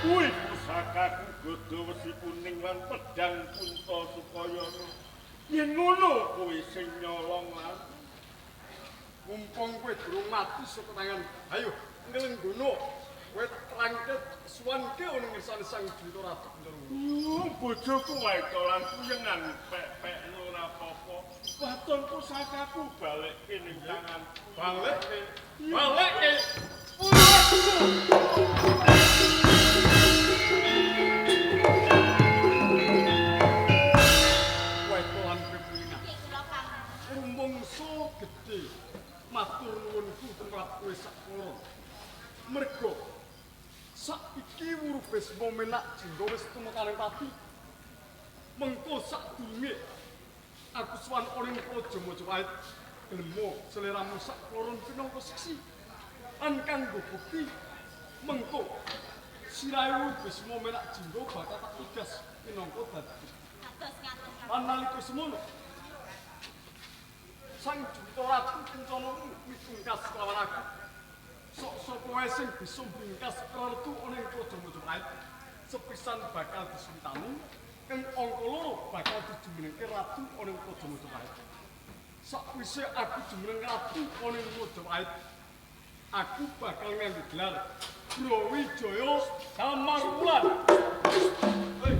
Kuwi pusakaku gada wesi kuning lan pedang Kunta Sukayana. Yen ngono kowe sing nyolong lan mumpung kowe durung mati saka tangan. Ayo nglenggono. Kowe terangke suwanke ana ngersane Sang Juwita Ratu Kencana. Bojoku wae lan kuyengan pek-pekno ora apa-apa. Waton pusakaku balekke ning tanganku. Balekke. Balekke. Wae lan pepingan. Rumangsa gedhe matur nuwunku tumrap kowe sakloron. Mergo saiki Wuru Bisma Menak Jingga wis tumekaning pati. Mengko sadurunge aku sowan ana ing Praja Majapahit, gelemo seliramu sakloron pinangka seksi. Lan kanggo bukti mengko sirahe Wuru Bisma Menak Jingga bakal tak tugas pinangka dadi. Lan nalika semono Sang Juwita Ratu Kencana mitungkas kelawan aku. Sok sapa wae sing bisa mbingkas rertu ana ing Praja Majapahit, sepisan bakal disuwitani, kang angka loro bakal dijumenengke ratu ana ing Praja Majapahit. Sakwise aku jumeneng ratu ana ing Majapahit, aku bakal nganggo gelar Brawijaya Damarwulan. Hei.